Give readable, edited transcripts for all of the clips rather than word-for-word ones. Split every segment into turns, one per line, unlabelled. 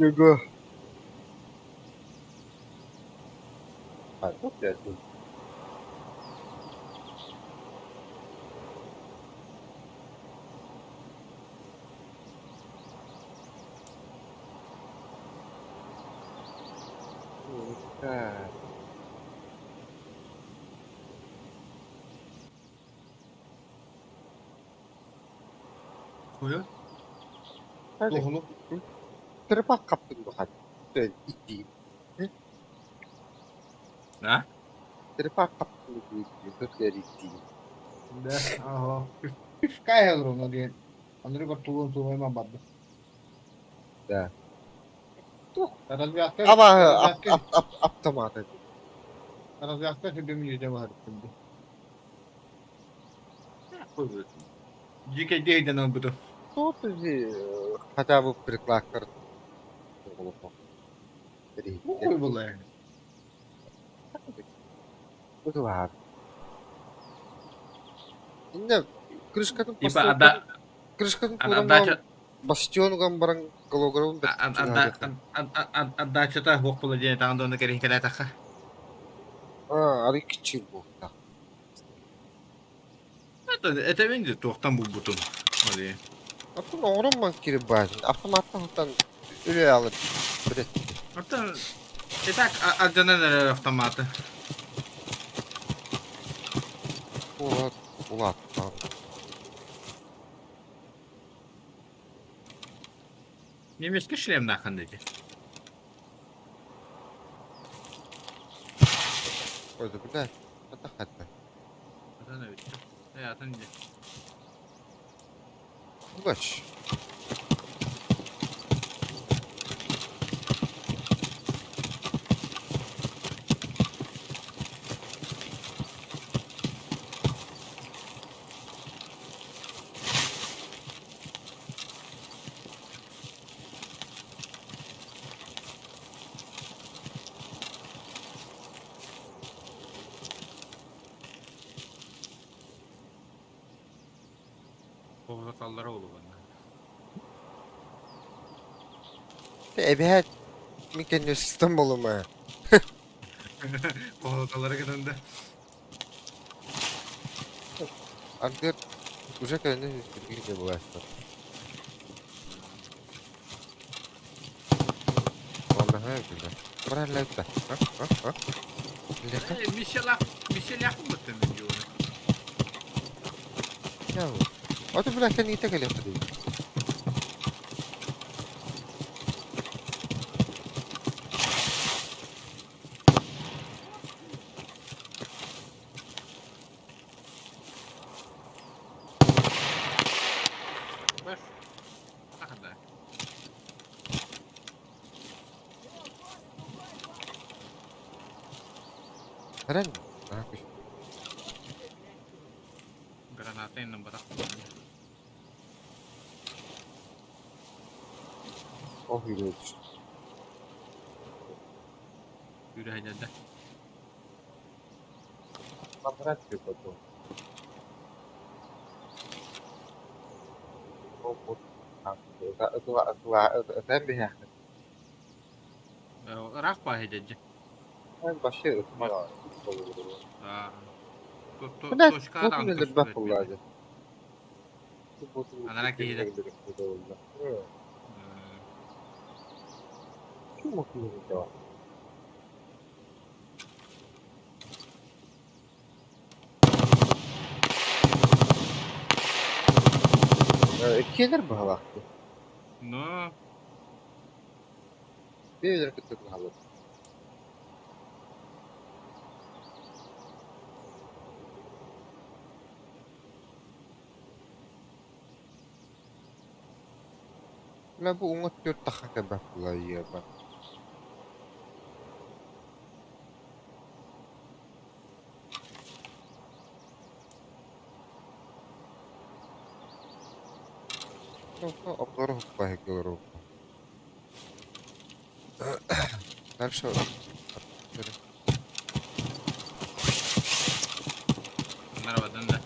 Чего? А, тут я тут. Так.
Хуя? Туохуну?
Трепак хаптын бухат. Иттиин.
А?
Трепак хаптын иттиин. Иттиин.
Да, ага. Пивка ровно диэн. Андрей тулун тулуйман барда.
Да.
Развязка.
Аба автомат.
Развязка себе мне барыттым.
Дьиикэйдии ылбытым.
Тут хотя бы приклактар.
Хуй была.
Быһылаан. Инне крышкатын
Типа ада
крышкатын
отдача
бастион уган баран голограмм
отдачата хуох була диэн таҕан донно кэриһин кэлэтэххэ.
А, ары кичир буолта.
Это это мен де туохтан булбутум. Ол
Атын оҥорон ман кирип баатын. Автоматтан хатан үлэ алып бүрет.
Оттон и так алдьанан эрэр автоматы.
Улат, улааттаҕын.
Немецкий шлем нахын деди.
Ой, да бля, это хатта.
Атын эбит. Э, атын дии.
Удачи.
Повороталлара улуганна.
Эбэһээт мин кэннэ сыстан буолума.
Повороталлара гынанда.
Ардыар уже кэлэн билигин буолаастар. Оннаһа билэр. Бараллайта. Билэхэ.
Миссиялаах миссиялаах буттан мен диуна.
Яу. Ото бля кэнниитэ кэлиэххэ дии.
Бас. Аханда.
Харан. Аа күш.
Граната иннен барах.
Ох yürüyoruz.
Yürü да.
Квадрат потом.
Ыраах баһы дьэ.
Башы
А. Точка
даҕаны
Анара киһи
Иккиэлэр быһалаахтыы.
Но
Бэйэлэрин кытта быһалар. Бля бу уҥа түөрт тахха кэлбэт буолла Обзор Дальше.
Нарабадан да.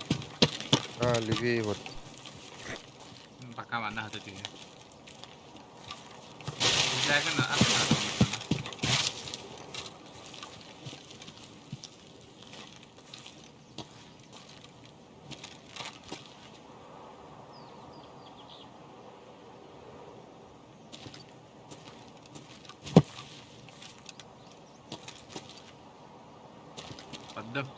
А, левее вот.
Пока манна хата түһэ. Рюкзагын астаатым. Бардым.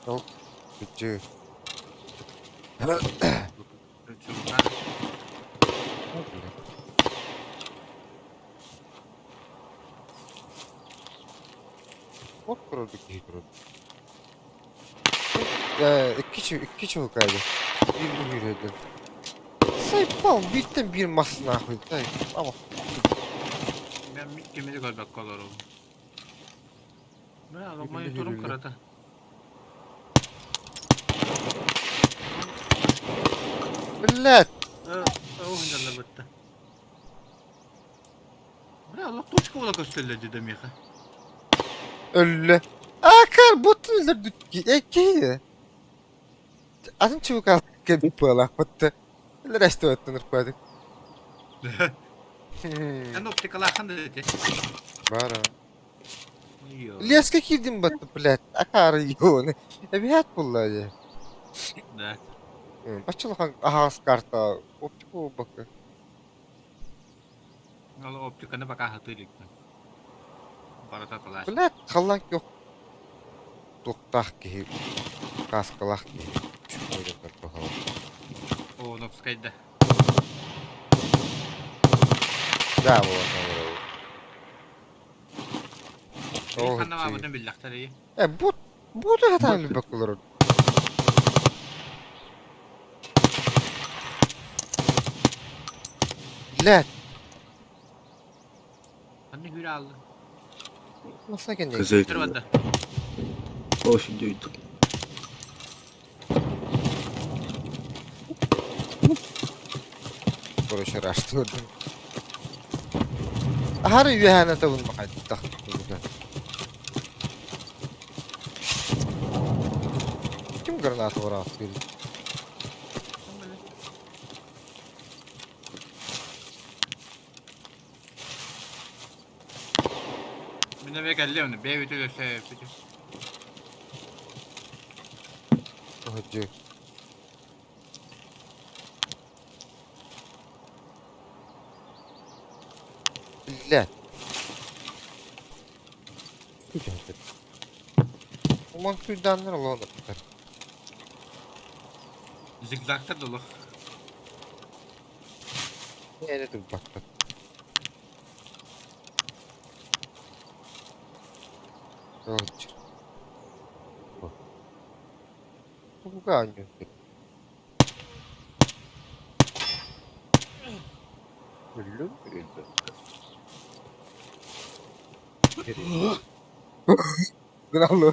Ол бүтү. От курдук киһи турар. Икки чугукаайда. Биир үһүрөдүм. Сайпал бииртэн биир мас нахуй. Ама.
Мен кими де көрбөккө олоробун. Бля, мониторум кырата.
Блядь.
Оо, бытта. Бля, олох точка буола көстөллөр дии да миэхэ.
Өллө. Акар бутун өлөрдүт киһи. Атын чугукаал кэбит буолаахпытты. Өлөр эстибэттэн ырпаадык.
Эн оптикалааххын да ити.
Бара. Леска киирдим батты, блядь. Акары йоны. Эбиһэт булла дии.
Да.
Баччалахан аһаҕас карта оптика буолбакка.
Ол оптиканы пока хатыы иликпин. Барыта талааш.
Блядь, халлаан күөх туохтаах киһи, кааскалаах киһи үчүгэй туһалар.
Оновскай да.
Да, буолан олоробут.
Били ханна баабытын биллэхтэрий.
Э, бу бу да хатаан билбэккэ олорор. Блядь,
Ханна хүрэ аалла?
Масына кэннэ.
Көтөр барда.
Очень дүйдү.
Короче, раштырдым. Аһары үөһээнэ табын хайдах Ким граната быраҕаттыыр?
Мин эмиэ кэллим, бэйэбит өлөрсөйөппүт.
Оһдьу. Биллэ. Уман күйданнар олоонуктар.
Зигзагтар долох.
Эне турбаттар. Оһдьу. Тугуга анньын. Өллүм өлбөт. Гыналлы.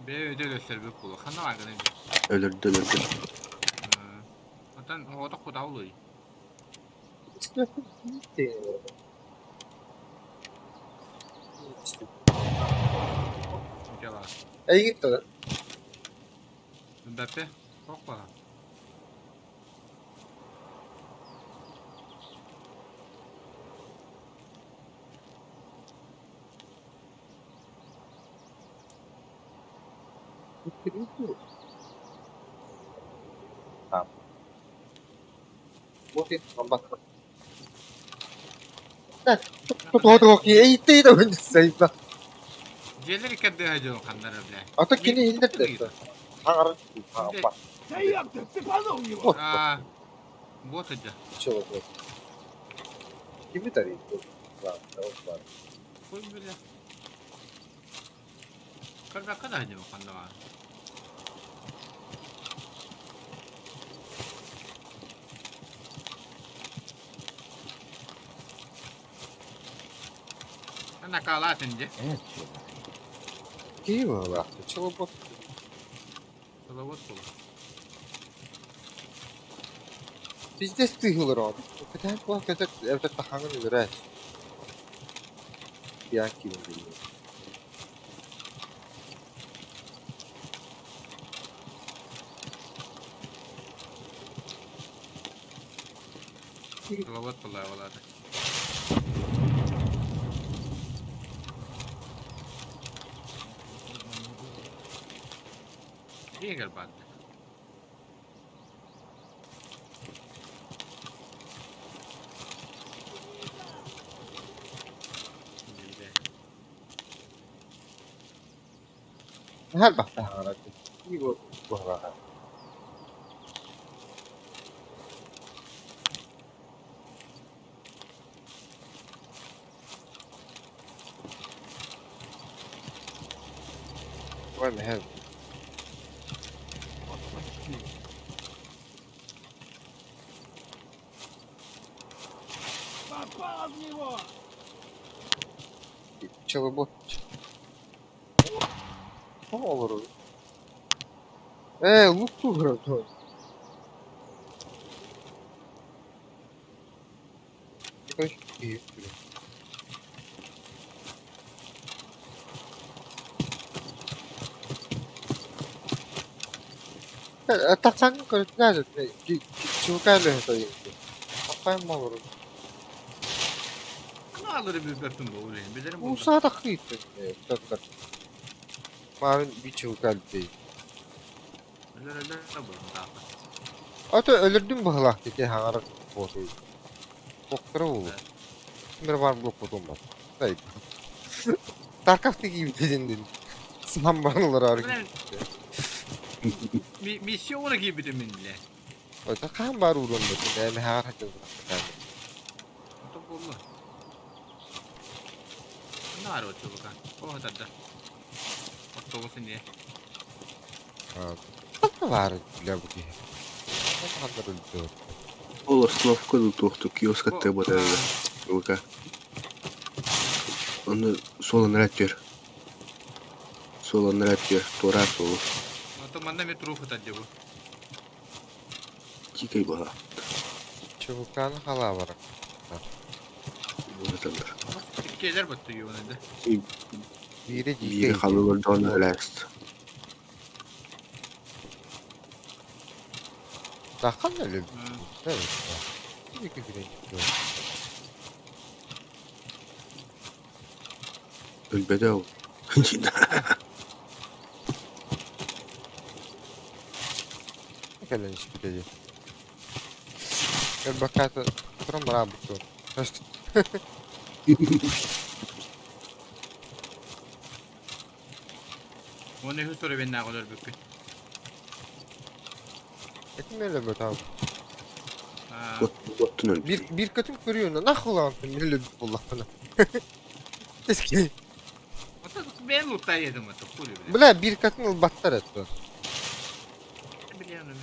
Бэйэ өтө өлөрсөрбүт буолуо. Ханна бааргыный?
Өлөрдө өлөрдө.
Оттон оҕотох кутаулуй. Дела.
Эйигин тоҕо?
Мбаппе Опа. Дьиэлэр иккэрдиһэ дьон ханнара бля.
А то кини иһиллэр Хаҥарын
А, вот это.
Кими тарый?
Хуй бля. Көрбөккө да дьон ханнара. Накалаатын дьэ.
Киһи быһыылаах. Чолобот.
Чолобот буолар.
Пиздец тыыһылар оҕо. Кэтээн куһа кэтэр эбэтэр тахаҥын өлөрөөс. Пьян киирэн билиэ.
Чолобот буолар буолаата. Дьиэгэр баарды.
Наһаа элбэхтэ хаҥарар быһалаах. Ой, мэһэл.
Попал в него!
Пчелобот. Олорор. Ээ, лук туһура туой. Тахсан көрүтүнэ чуукаан Тахсан олорор.
Аналары билбэппин бу үлэһин билэрим буолла.
Уусаа тахсыыттан Маарын бичуукаан дии.
Өлөр өлөр буолла.
Ото өлөрдүм быһылаах дии хаҥарар буолуй. Бохторо буолуо. Ким эрэ баар блокпутун бар. Тарков киирбитин сынан баран олорор.
Миссия киирбитим мин билэ.
Ото хаан баар ууран бутун эми хаар хатыл.
Ото буолла. Наар очулука. О тарда. Оттогус иние.
Баар билэ бу киһи. Хандар өлдө.
Ол остановка туохту киоска тыбата ВК. Оны суолан түөр. Суолан түөр, туора суолу.
Ото манна метро хытар дебу.
Дикой была.
Чубуканы халаабара.
Буталар.
Иккилер баттı юванды.
Биире
Биири халылар дон өләст.
Тахан өлө. Iki birinci.
Өлбөдө ол.
Кэлэн испитэ Өлбакката туран бараабыт
Оны үс soru ben ne kadar bükkün.
Этим өлөбөт
Боттун өлбүт.
Bir bir katım көрüyor. Нахуй мен өлөбүт буллахпына. Эски.
Ото ben лутта yedim ото хули биле.
Бля, bir katın ылбаттар этти.
Билем.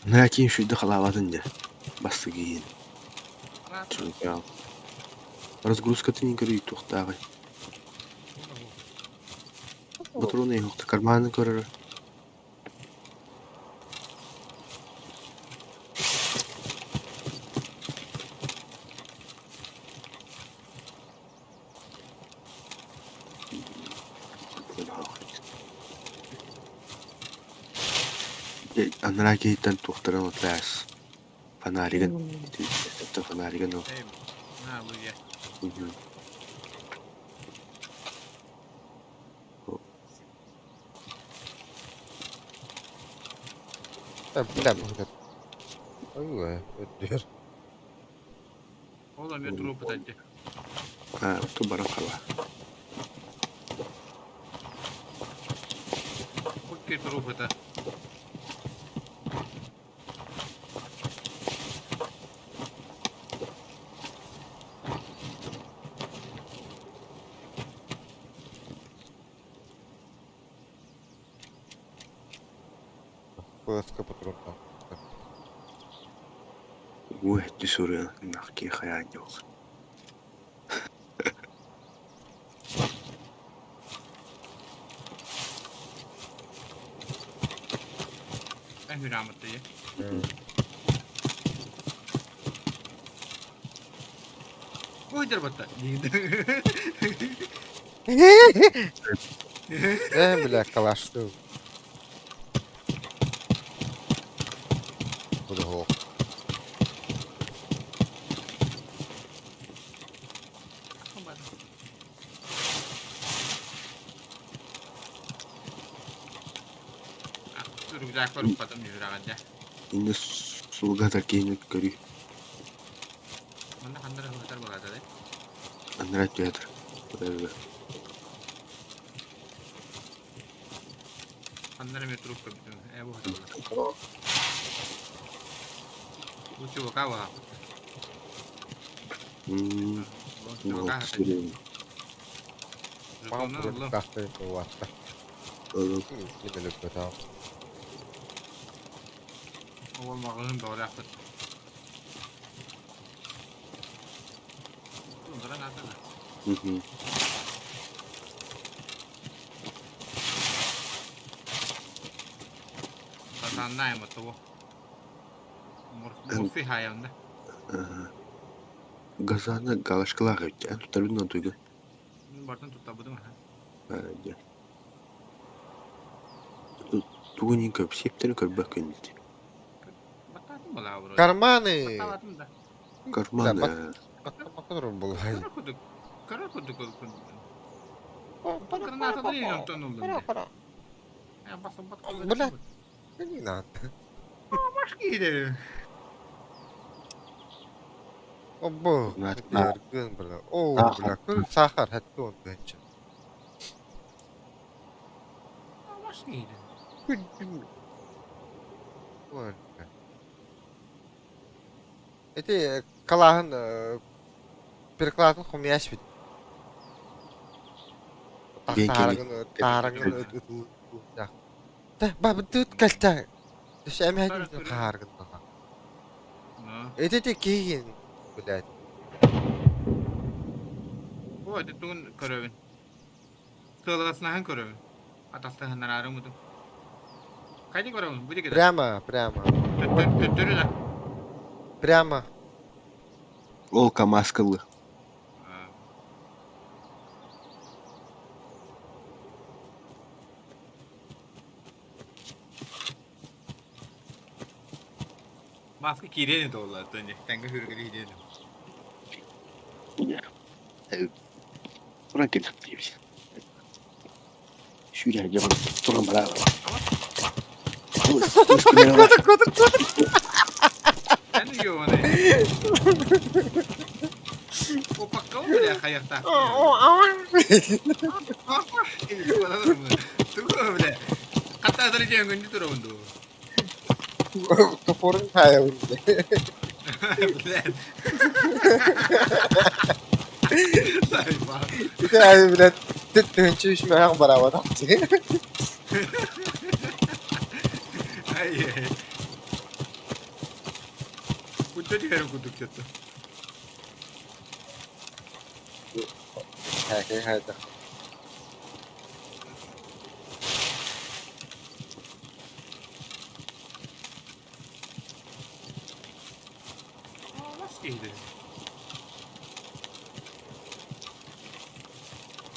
Ныракин шүйді халаабатын де. Басты кейін. Разгрузкатын көрүй туқтағы. Патроны юқты карманы көрір. Анаракейтан туохтарын отлаас. Фонаригын. Фонаригын ол.
На, бу я.
Бля, бля. Ой, өттүр.
Ола метро пытать.
А, ту баран хала.
Окей, труп это.
Пыласка патронна.
Ой, ты суры, нахки хаян yok.
Хүрамыттыйы. Ой, батта.
Э, бля, калаштыы. Буду
Рюкзакпар укпатым жүһүрэҕин дьэ.
Иннэ сулгата киһини көрүү.
Манна ханна эрэ сылдьар буолаата дии.
Анараа театр.
Ханна эрэ эмиэ труп көрбүтүм. Ээ бу сыталлар. Бу чувака буолаахпыт. Бу чувака сытар. Жетону ыллым. Ол маҕаһыын бөҕөлөөхпүт. Тундра наада. Сатааннаайым того. Морфи хаайамда.
Газаны галашкалаах эбит. Эн туттарбын туйгун.
Мин бартын туттарбытым аха.
Дьэ. Тугун иһин көрб сиэптэрин көрбөккүн дии.
Баттаатым балаа вроде.
Карманы!
Баттаабатым да.
Карманы.
Кыра курдук. Кыра курдук. Граната да онтон ыллым.
Бля, не надо.
Башки
Обо, гын бля. О, бля, күл сахар хәтте он бенче.
Башки.
Эти калаһын перекладын хомуйааш бит. Таарыгын таарыгын Та ба быт кэлтэ. Төс эмэһин хааргын. Эти киһин блядь.
Бу эти тугун көрөбүн. Тыаласнаһын көрөбүн. Атастаһыннараарым мутум. Хайди көрөбүн, бу диги.
Прямо, прямо.
Төттөрү да.
Прямо.
Ол камаскалы.
Маска киирэн туолла, Тони. Тэҥҥэ хүргэли иһиэн.
Туран кэлэр диэбит. Сүүрэргэ туран бараа.
Котор, котор, котор.
Эн ёбаный. Опакка бля хайахта. Тугу бля. Хатта дөрөжөн күндү турабын дуу.
Топорун хайабын.
Блядь. Сайба.
Ити ай блядь, түнчү үш мөһөх барабат.
Ай ай. Кутта түһэрин курдук чөттө.
Хәкей хайда.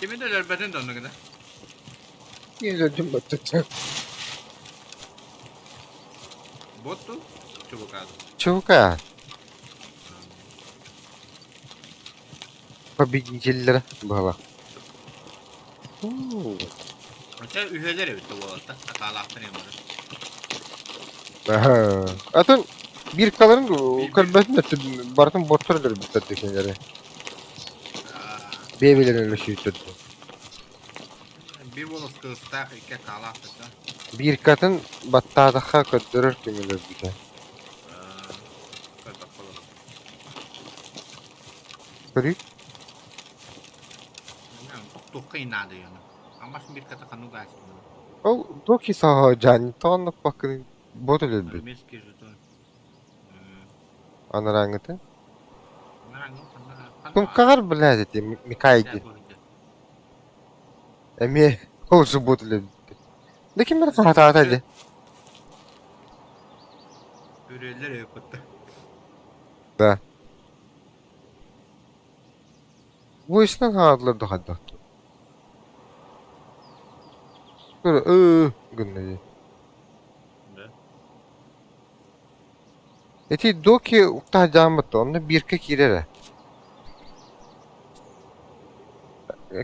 Kimi de өлөрбөтүн да оннугuna.
Өлдүм баттача.
Ботту чубукаду.
Чука. Победителлер была.
Оча үһөлөр эбит буолатта. Атаалаахтан эмары.
Атын биркаларын көрбөтүн бартын боттор өлөрбүттэр декенери. Бебелер өлөшүйтөрдү.
Бир болос кыстаах икке хаалаахтыта.
Биркатын баттаатахха көрдөрөр көмөлөрбүтэ. Көрүй?
Тохтуохха наада ёна. Амаш бирката хануга астым.
Ол доки саха жан тооннук бакын бот өлөрбүт.
Армейский жетон.
Анараңыты. Кумкагар блядь эти Микайди. Эми ол же бот өлөрбүт. Лекин бир хатаата ди.
Үрүөллэр өйөппүттэр.
Да. Выяснен хааллар да хайдах. Көр гынна дии.
Да.
Ити доки уктаһдьааммыт онно бииркэ киирэрэ.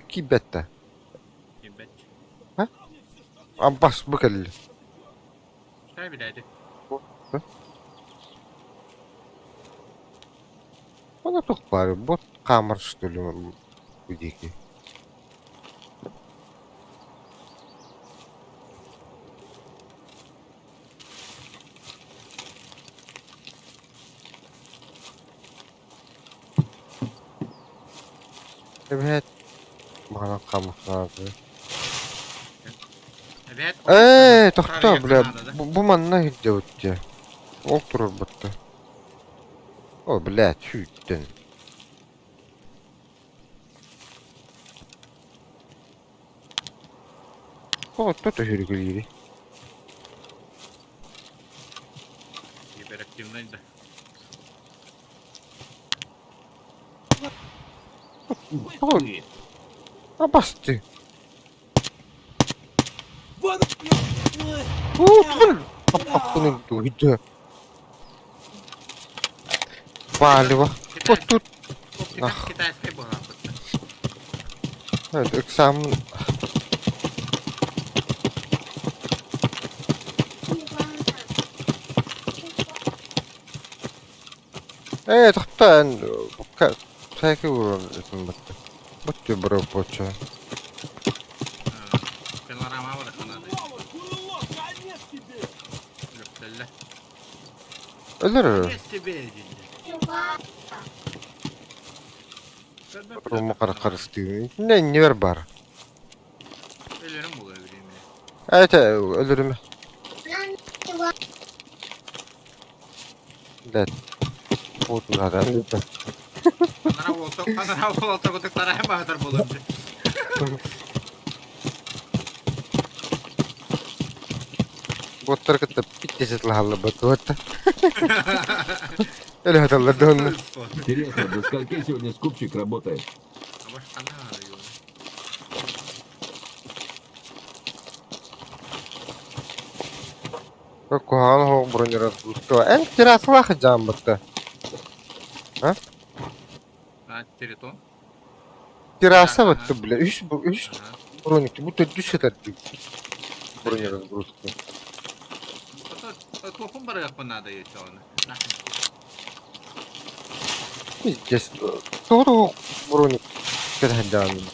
Киирбэт да.
Киирбэт.
Аббас бу кэллэ.
Чай билээти.
Она туох баар бот хаамар что ли бу диэки. Эбээт маҕанан хаамыахтаах
Эбээт
Ээ, тохтоо, бля, бу манна сылдьабыт дьэ. Ол турарбытта. О, блядь, сүүттэн. О, тут өһүргүлүүрүй.
Гиперактивный да.
О, абасты. Уу, аппаппын дуйда. Палево. Вот тут.
Ах. Китайскай буолааппыт.
Экзамен. Ээ, тохтоо эн сээки ууран этим батта. Бутты бро-боча.
Пилорама бараханады. Лөктелле.
Өлөр.
Конец тебе дии.
Рома харыстыыр. Не иннибэр баар.
Өлөрүм буолуо билиэминэ.
Эти өлөрүмэ. Блядь. Вот надо.
Анараа уолта анараа уолта кутук тарайан баһатар буолуом дии.
Боттар кытта питтесет лаһаллар туотта. Өлө донна.
Интересно, до скольки сегодня скупщик работает?
Куһаҕан оһох бронированка. Эн террасалаах дьааммытта. А?
А, территон?
Терраса бытты, бля. Үс, үс броник. Бу төрдүс сытар бронеразгрузка.
Туохун барыахпын наада ечоҕуна.
Пиздец. Тоҕо броник кэтэһэрдэҕин.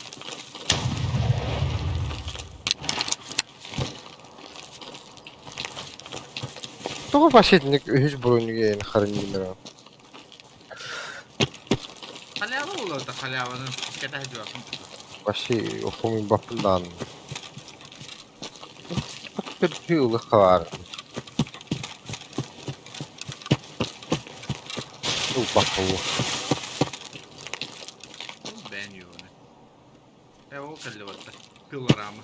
Тоҕо посредник үһүс бронига харанньыгынара.
Халява буолуо халяваны кэтэһэ
Вообще охумун баппын даҕаны. Төрдү ылыхха баар. Ылбакка
Бэн юуна. Э ол кэллэ батта. Пилорама.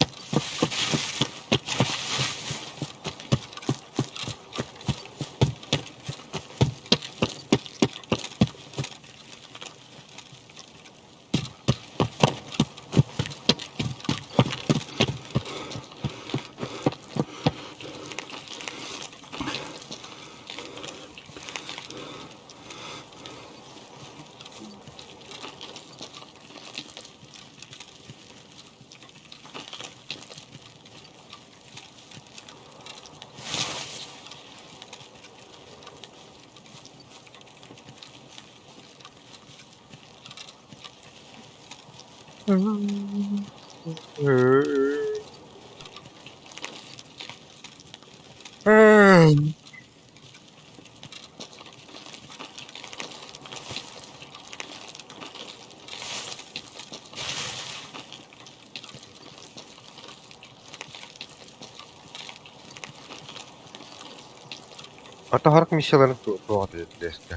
Ата харах миссияларын туоҕа дэстэ.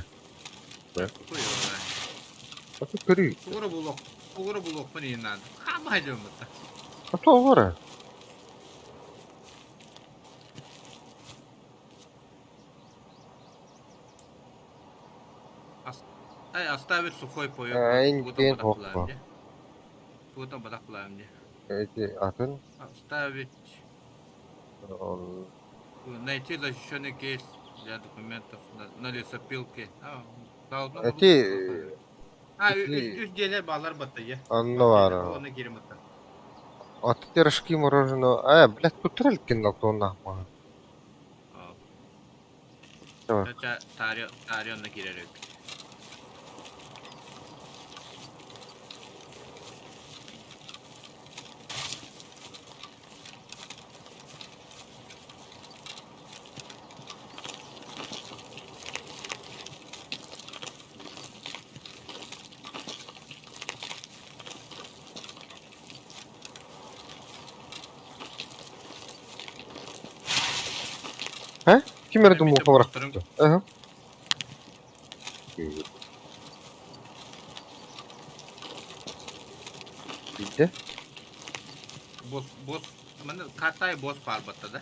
Ата көрүй.
Тугура булуох, тугура булуохпун иһин наада. Хаама дьоммутта.
Ата оҕора.
Ай, оставить сухой паёк.
Интен хоппа.
Тугутан батах булаам дии.
Эти атын
Оставить. Найти защищенный кейс для документов на лесопилке.
Эти
А, үс дьиэлэр баалар баттайа.
Онно баар.
Оны кириматта.
Аты пирожки мороженое. А, блядь, тут трелькин на маха.
Таарыйа онно киирэр эбит.
Э? Ким эрэ муха бырахпыт. Аһа. Биирдэ.
Босс, босс, манна картай босс баар да?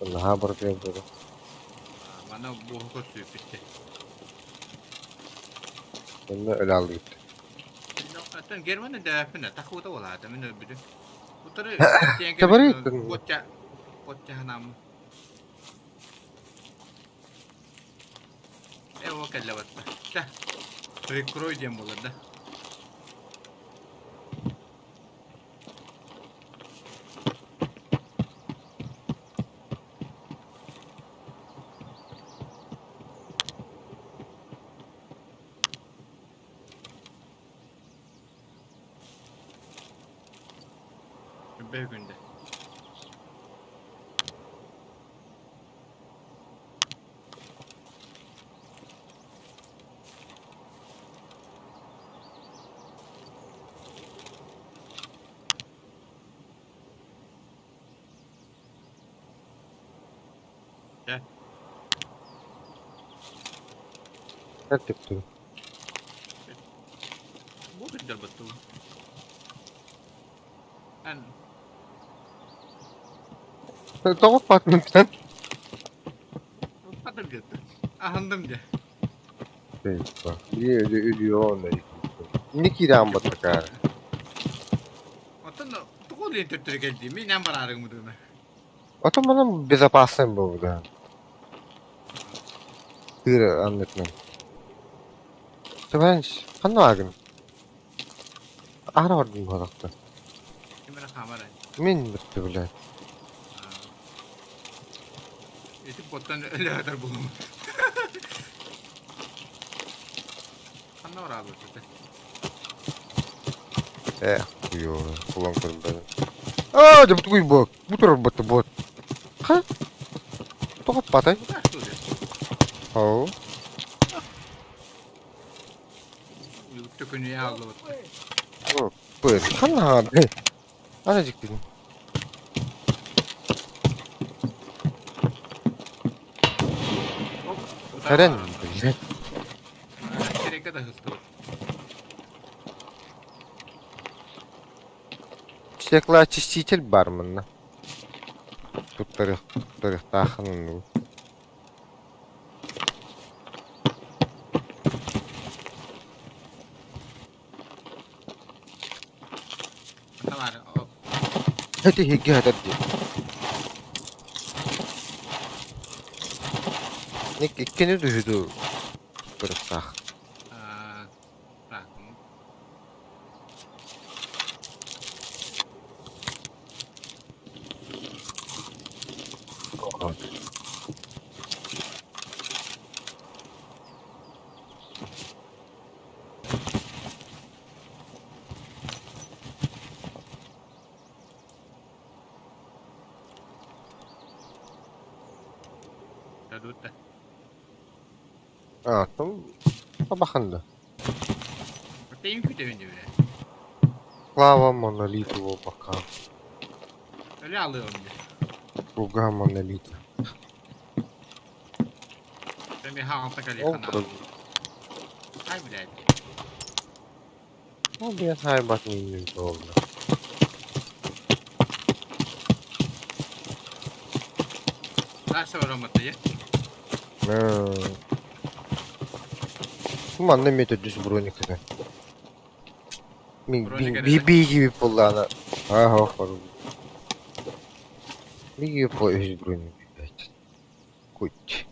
Наһаа барытыгар буолар.
Манна буоһу көрсүбүппүт.
Онно өлө аллыбыт.
Оттон Германы дэппинэ тахута буолаата мин өлбүтүм. Утары
Табары
Отча отча ханам. Э о кэллэ батта. Та. Прикрой диэн буолар да. Бэйгүндэ.
Түптү.
Бу бит Эн
Тоҕо патмыттан?
Хатыргытты. Аһындым дьэ.
Өлү Не киирэн баттакаар.
Оттон тугу диэн төттөрү кэлдии? Мин эн бараарыгым дууна.
Отон манан безопасный буолбута. Тыыр аннытынан. Товарищ, ханна агын? Аара бардым буолакта.
Ким эрэ хаамар
Мин битти блядь.
Ити боттан өлөөтөр булум. Ханна бараабыт этэ?
Эх, хуё, кулан көрбөдүм. Аа, дьэ бутугуй бу. Бу турар бутта бот. Ха? Тоҕо патай? Оу.
Төкүнүйэ хааллыбыт.
Пыр, ханна хаады? Ана дьиктигин. Хэрэн, блядь.
Сирэйгэ да сыстыбыт.
Стеклоочиститель бар манна. Туттарых, туттарыхтаахын
Тамар.
Эти хигги хатар дии. Ник иккини түһүдү туттарыхтаах.
Так. Дадутта.
А, там табаханда.
Тейм күтөбүн дебиле.
Клава монолитова пока.
Өлө алыым дьэ.
Руга монолита.
Эми хаалта кали
Ол
хана. Ай, блядь.
Ну, блядь, хайбат не долго.
Дальше бараммат дьэ.
Манна эмиэ төрдүс брониката. Мин
Броник эрэ.
биһиги буоллаҕына аа Биһиги үһүс броник блядь. Куть.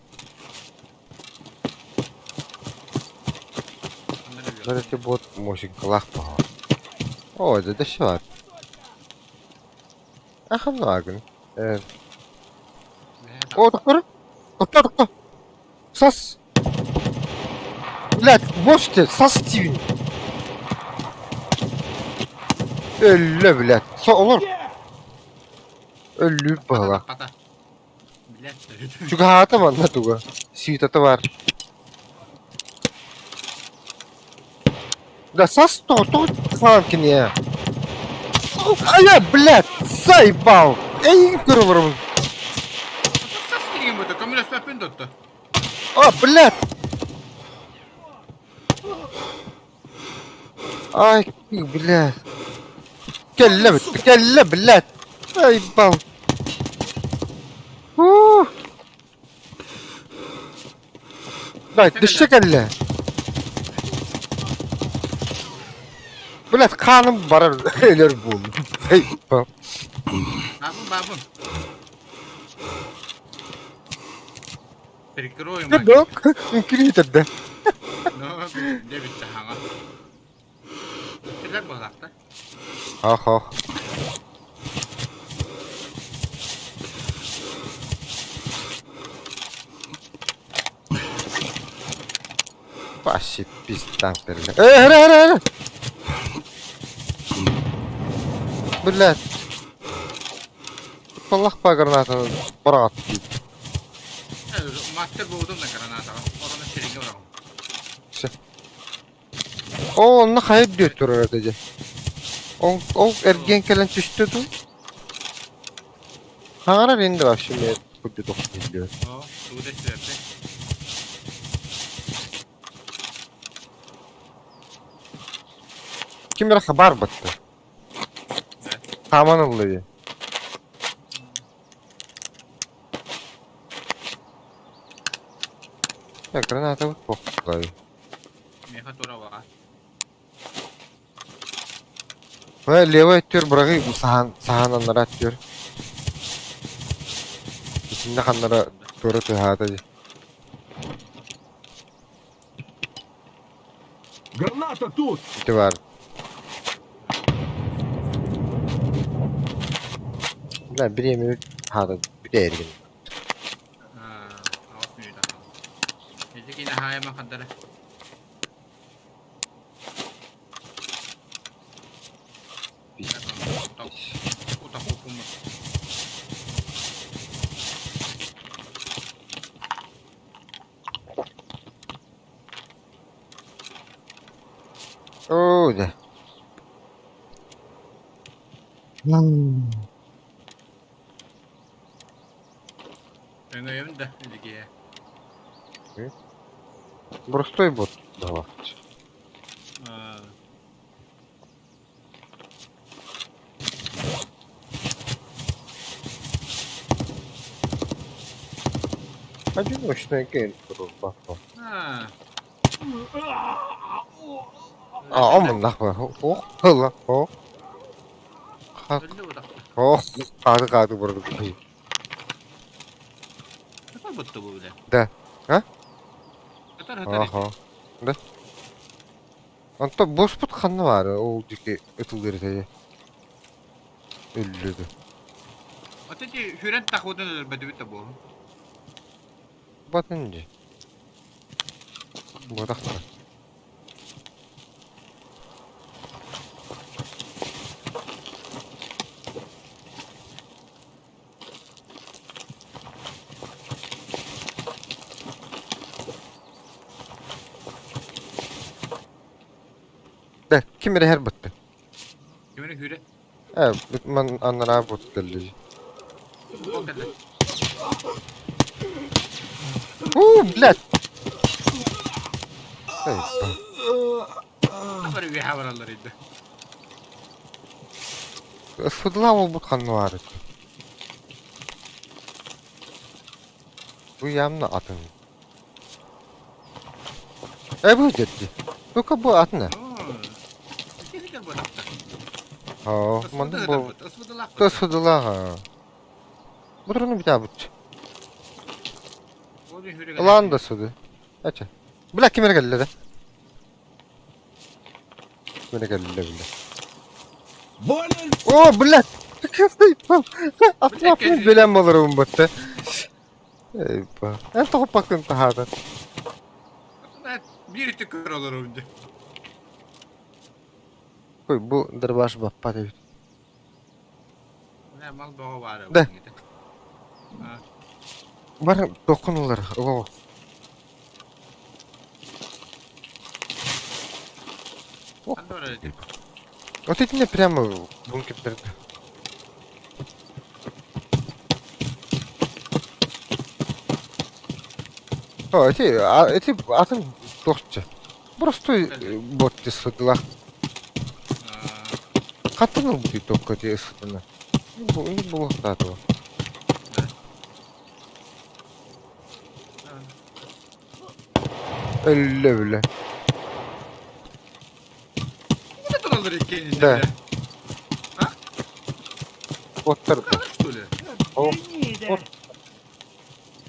Короче, бот мосинкалаах баҕа. О, это да Аханаагын. Э. О, тохтор. Тохто, тохто. Сас. Блядь, можете, сас Стивен. Өллө, блядь. Со, олор. Өллүү баһыла.
Хата. Блядь.
Чугаһаата манна туга. Сүүтата бар. Да сас то, то сам кине. Ая, блядь, заебал. Эй, көрө
Сас кирген бу, көмөлөспөппүн дотто.
А, блядь! Ай, блядь. Кэллэ бүттэ, кэллэ, блядь. Заебал. Уу. Дай, дүшчэ кэллэ. Блядь, хааным барар өлөр буоллум. Заебал.
Бабын, бабын. Прикрою,
Да,
мать.
үҥкүрүтэрдэ.
Ну, дебит хаҥа. Тилер буолаахта.
Ох, ох. Вообще пизда, бля. Э, эрэ, эрэ, эрэ! Блядь. Баллах гранатаны быраҕат дии.
Мастер буолдум да гранатаҕа. Орону сириҥҥэ быраҕым.
Все. Оо, онно хайа бүөт турар этэ дьэ. Ол, ол эргиэн кэлэн түстэ дуу? Хаҥарар инде вообще мне курдук тохтууллар.
Оо, тугу да истибэппин.
Ким эрэ хабар батта. Хааман ылла дии. Так, граната вот похуй.
Миэхэ тура баҕа.
Э, левый өттүгэр быраҕыы саһаан саһаан аннараа өттүгэр. Итиннэ ханнара туора тыаһаата дии.
Граната тут!
Ити баар. Бля, бириэмэ хаата бүтээригин.
Аҕыс мүнүүтэ хаалла. Ити киинэ хаайама хардара. Утах укуммут.
Оо, да.
Өҥөйөм да илигиэ.
Простой бот давай. Одиночная гейм
Аа.
А, омуннах Ох, ыла, о.
Өллө утахта.
Ох, хаады хаады барды.
Хатар бутта бу билэ.
Да. А?
Хатар хатар.
Аха. Да. Онто боспут ханна баар ол диэки ытыллыр этэ. Өллүдү.
Вот эти хүрэн тахуутун өлөрбөтүбүт да буолу.
Батын дии. Буотахтар. Да, ким эрэ һэр бытты.
Ким эрэ хүрэ.
Э, ман анараа бут кэлли.
Ол кэллэ.
У, блядь. Эй,
Бары үөһэ бараллар иде.
Фыдла буолбут ханна баар этэ. Бу явно атын. Э бу дьэтти. Только бу атына. Оо, манна бу Тосудулаха. Бутурunu битабыт. Ылаан да суды. Ача. Бля ким эрэ кэллэ да. Ким эрэ кэллэ бля.
Волен!
О, блядь! Автомат билэн болорум бутта. Эй, ба. Эн тоҕо таһаатар.
Биир үтүк көрө олорор дии.
Ой, бу дробаш баппат эбит.
Мал бөҕө баара.
Да. Бар тоххун ылар. Оҕо. Вот эти прямо бункердерде. О, эти, а, эти атын тохча. Просто бот сыдыла. Хаттан ылбыты только те сыдына. Не было этого. Өллө бile. Да. Оттар. О.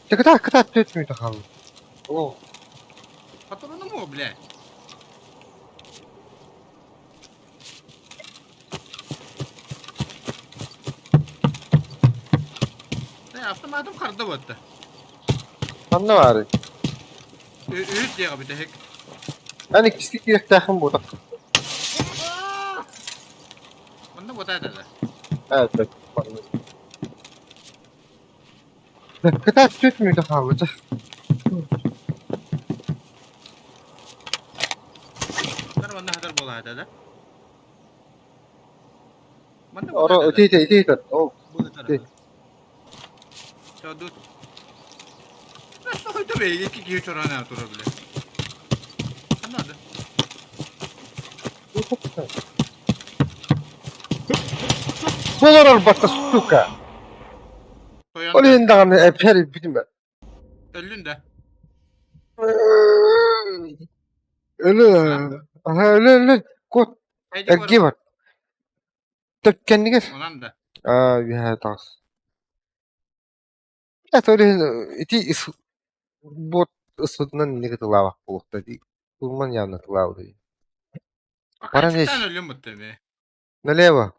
Кыта кыта төт мүтө қалды. О.
Патроны му, бля. Автоматым харды ботта.
Ханна бар.
Үт диэҕэ бүтэһик.
Аны киски кирэхтээхин буотах.
Манна буота да.
Evet. Кыта төт мүтө қалды.
Манна хатар буола да. Манна
Оро ити ити ити. О.
Чадут. Что это бе? Iki киһи чорана тура биле. Ханна да.
Болорор батта сука. Ол енді аны әпер битим.
Өллүн да.
Өлө. Аха өлө өлө. Кот. Эрги бар. Төпкеннигер.
Онан да.
Аа, үһэ таас. Это ити бот ысытынан неге тылаабах буолуохта дии. Тулман явно тылаабы. Баран
Ачыктан өлүм бутта бе.
Налево.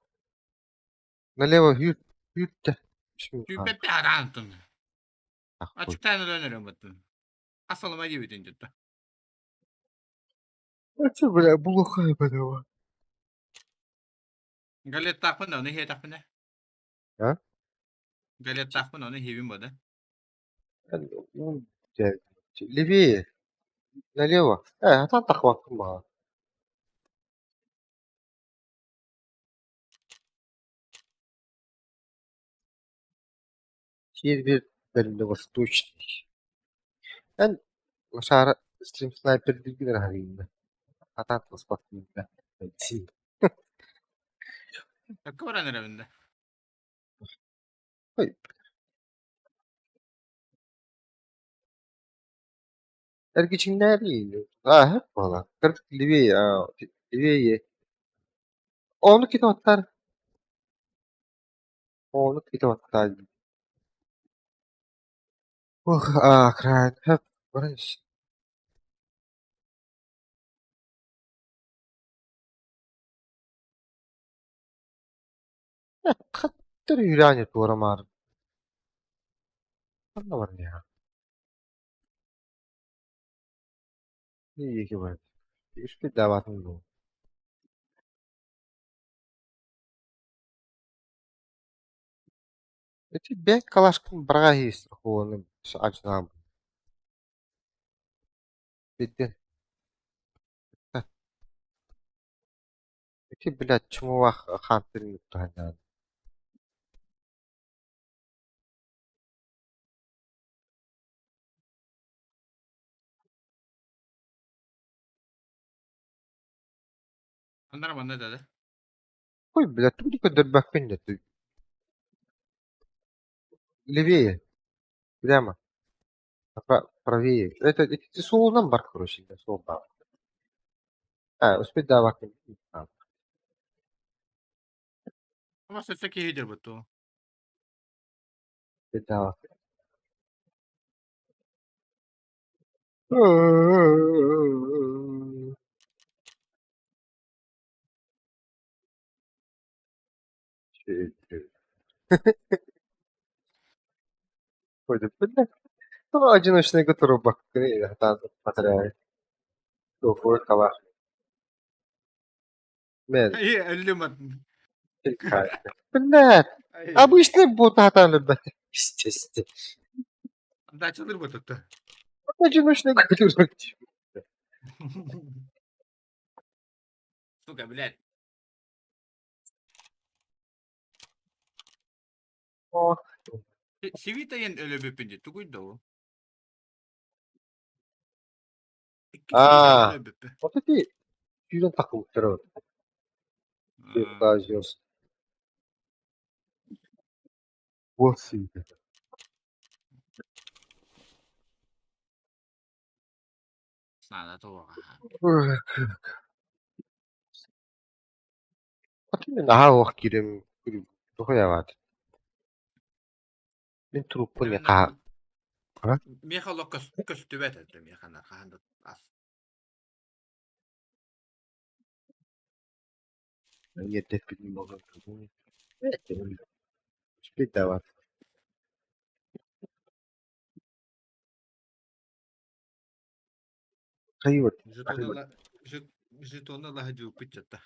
Налево хүт хүт.
Түүпеппе араантын. Ачыктан өлөн бутта. Асалыма дебитин жутта.
Это бля булухай бля.
Галеттаахпын да, оны хиэтахпын да.
А?
Галеттаахпын, оны хибин бода.
Левее. Налево. Э, там тахваккын баа. Сир бир дальневосточный. Эн лошара стрим снайпер дилгилер харыйында. Атан тылыспаттын да.
Өккө баран эребин да.
Ой. Эргичиңнәри. А, буолар. Кырдык левее, а, левее. Ону китоттар. Ону китоттар. Ох, а, край. Хөп, баран. Хаттыр үйрәне турамар. Ханна бар я. Iyi бар. Үспүт даватын бу. Эти бек калашкын барға хейс хуоны ачнам. Битте. Эти блядь чумуах хантерин туханан.
Аннара манна да.
Ой, блядь, тут көдөрбөккүн да. Левее. Прямо. Правее. Это суолунан бар, короче, суол баар. А, успеть давак.
Ama sötse kihidir bu tu.
Давак. Одиночный трубок. Мен. Блядь, обычный бот атан Естественно.
Дачалыр бу tuttu.
Одиночный трубок.
Сука, блядь. Сивитайын өлөбүппүн тугуй да.
А. Вот эти сүүрэн тахсыбыттара. Вот сивита.
Надо того.
Наһаа уох киирэн тухуйават. Мин труппун хаа.
Меха лок көстүбэт этэ меха хаанда ас.
Успеть давать. Хайват.
Жетоны лаһа пытчатта.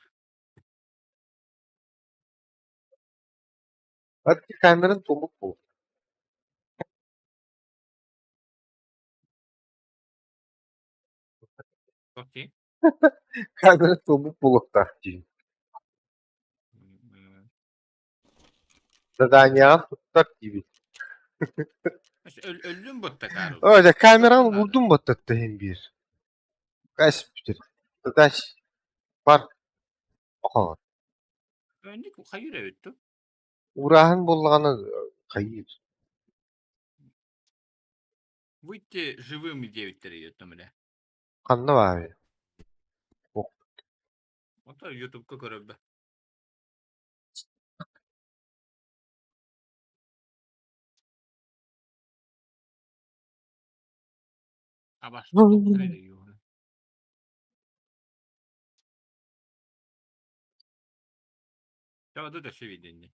Hadi камеран тумук бу.
Окей.
Камеран тумук булуктаах дии. Задание туттар диибит.
Өллүм ботта кару.
Öyle камераны булдум боттатта hem bir. Кайсы бүтер. Задач бар. Оха.
Önlük hayır evet.
Ураһын боллаҕына хайыр.
Выйти живым девять ютуб.
Ханна баар.
Ото ютубка көрөбө. Абаш. Чао, тут еще видение.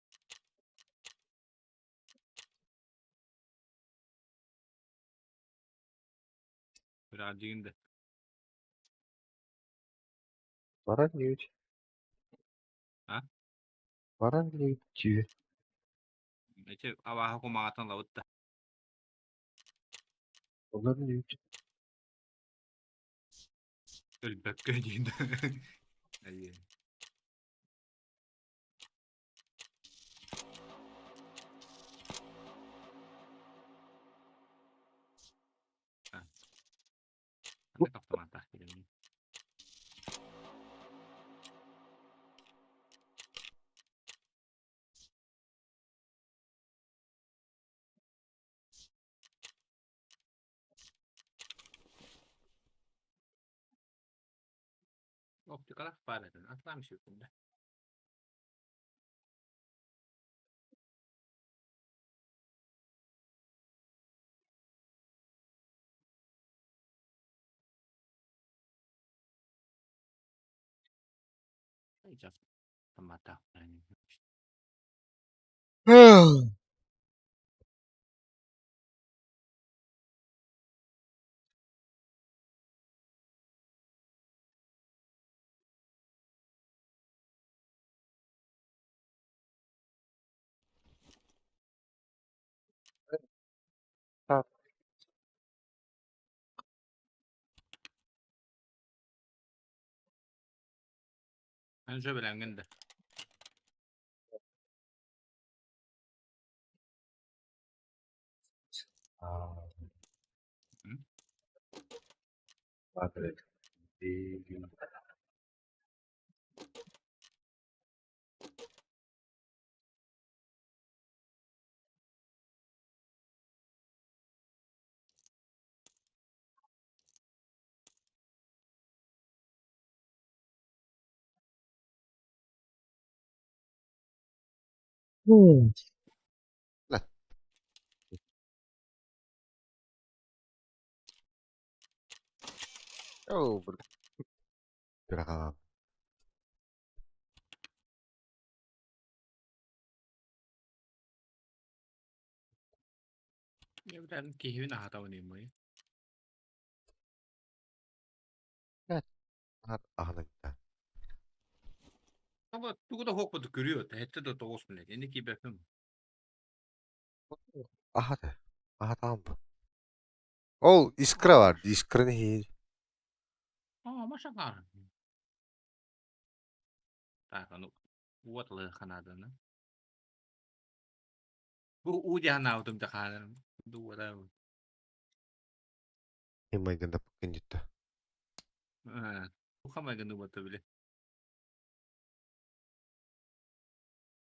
Birazcık da.
Баран ньють.
А?
Баран ньють.
Эти абаха кумагатан лабытта.
Олар ньють.
Өлбөккө дейін. Айы. Автомат Оптикалах бар этин. Атлам шүкүндө. Автомата.
Так.
Önce bilen
Madre. Оо, быраҕалаан.
Эбэтэр киһибин аһатабын ыймай.
Аһыныгда.
Тугу да хуохпуту көрүө, тэһэттэ да тоҕус билет. Инни киирбэппин.
Аһата. Аһатаҕым бу. Ол искра бар, искраны иһиир.
Аа, машагаар. Так, аны уот ылыахха нааданы. Бу уу диһанаабытым да хаанарым. Дуора.
Майгында пыккын дьитта.
Туха майгынды буолта били.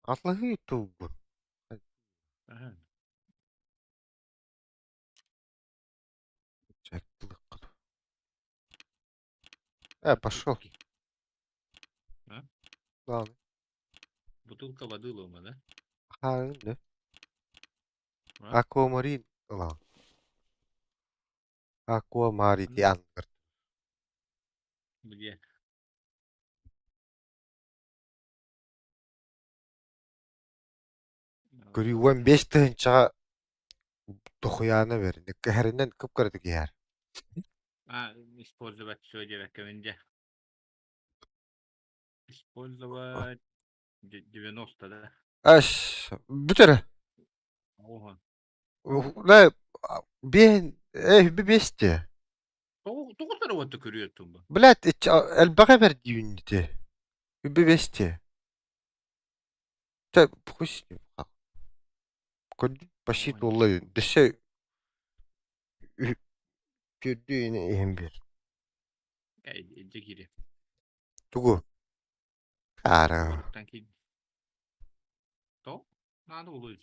Атлаһыы туубун. Пошел.
А?
Ладно.
Бутылка воды лома, да?
Ха, да. Аквамарин ылаҕын. Аквамарити анныгар.
Где?
Көрүү 15 тыһыынчаҕа дохуйаана бэрин. Кэһэринэн кып-кыратык иһэр.
А, использовать все диэбэккэбин дьэ. Использовать 90, да?
Аш, бүтэрэ.
Оһон.
Да, биэн, бесте.
Тоҕо уотта көрүөттүм бу?
Блядь, элбэҕи бэрдиибин ити. Үбү бесте. Тэ, хуй с ним. Көрдүм, почти туолла дөссө түөрдүү иһин биэр.
Дьэ киири.
Тугу? Аара.
То? Надо улуй.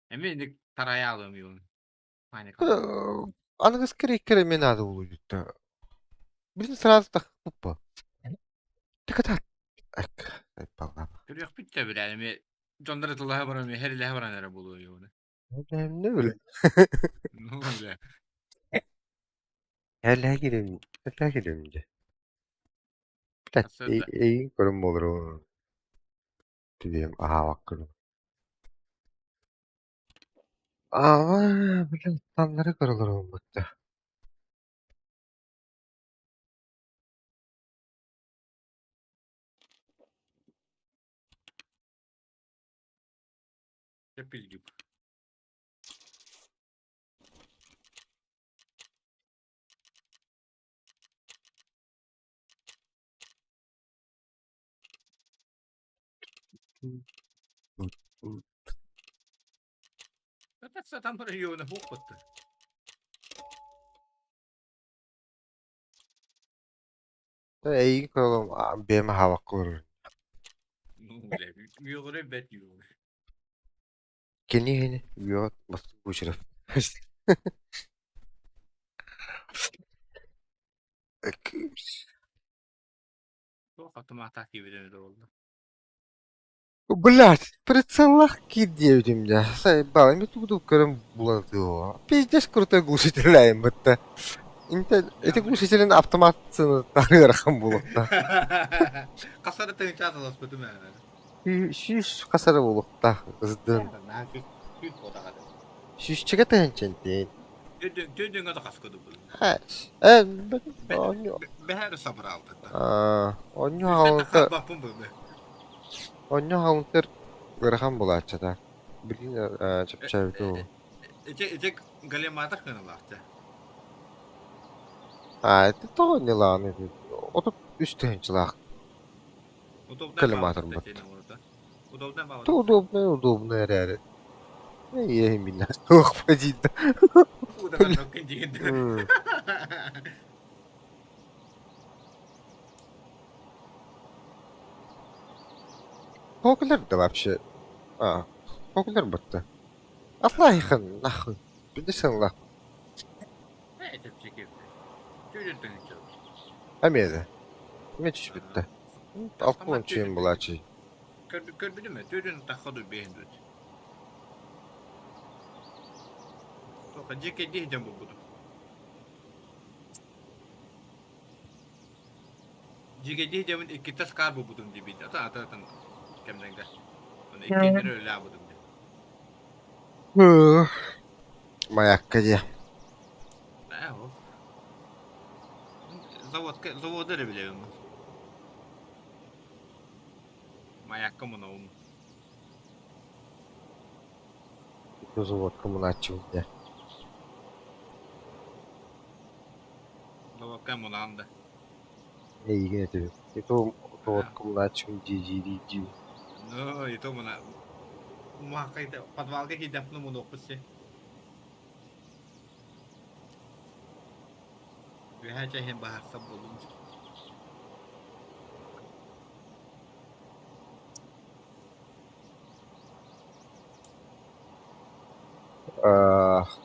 Эми инник тараялым юун.
Аныгыс керек мен надо улуйдutta. Билин сразу так пуппа. Так так.
Көрүөхпүт да билэ эми дьоннор тыллаһа баран хэрилэһэ баран эрэ буолуо юуну.
Не биле.
Ну бля.
Элэ кирем, элэ кирем дьэ. Эйин көрүм болору. Түбэм аһаабаккын. Аа, блин, таннары көрөлөр буолбутта.
Дьэ пилдюк. Сатан района хуоппатта.
Эйигин көрөлөм бэйэм аһаабакка олорор.
Ну, бля, үөҕүрэ бэт үөҕүрэ.
Кини иһини үөҕэ бастык Бучеров.
Туох автоматтаах киирбитэ эбитэ буолла.
Блядь, прицеллах киир диэбитим дьэ. Сайбал, эми тугу көрөн булан тыа. Пиздец крутой глушитель бытта. Инте эти глушителин автомат сыныттан ыарахан буолуохта.
Хасары тыынча аталаспытым ээ.
Сүүс хасары буолуохтаах ыздын. Сүүсчэгэ тыһынчантин.
Төдөҥө да хаскыды бұл.
Э,
Бэһэр сабыралды.
Онньу хаалынта
Баппын бұл.
Онньу хаалынтар ыарахан буолааччыта. Билигин чэпчээбитэ буолуо.
Ити ити галиматор кыналаахта.
Аа, ити тоҕо ньылааны 33 тыһыынчалаах коллиматор бут.
Удобно
То удобно, удобно эрээри. Иэһин билнэ суох диир. Хоокулар да вообще. А, хоокулар бутта. Аллахихан нахуй. Билесең ла. Эмиэ да. Эмиэ түспүттэ. 60 чиэн булааччы.
Көрбүтүм ээ, түөртүн тахха дуу, биэһин дуу. Тоха дьиэ кэйдии сылдьан булбутум. Дьигэдии дьэбин иккитэ скар булбутум диэбит. Ата ата атын кэмнэргэ. Оны иккиэннэри өлөөбүтүм диэн.
Маякка диэ.
Ээ ол. Заводка заводу эрэ билэбин. Маякка мунабын.
Заводка мунааччыбын диэ.
Заводка мунаан да.
Эйигин этэбин. И то заводка мунааччыбын дии дии
Ну, и то муна... Муахха подвалга киирдэхпинэ мунуохпут си. Үөһээ чэйин баһарса буоллум.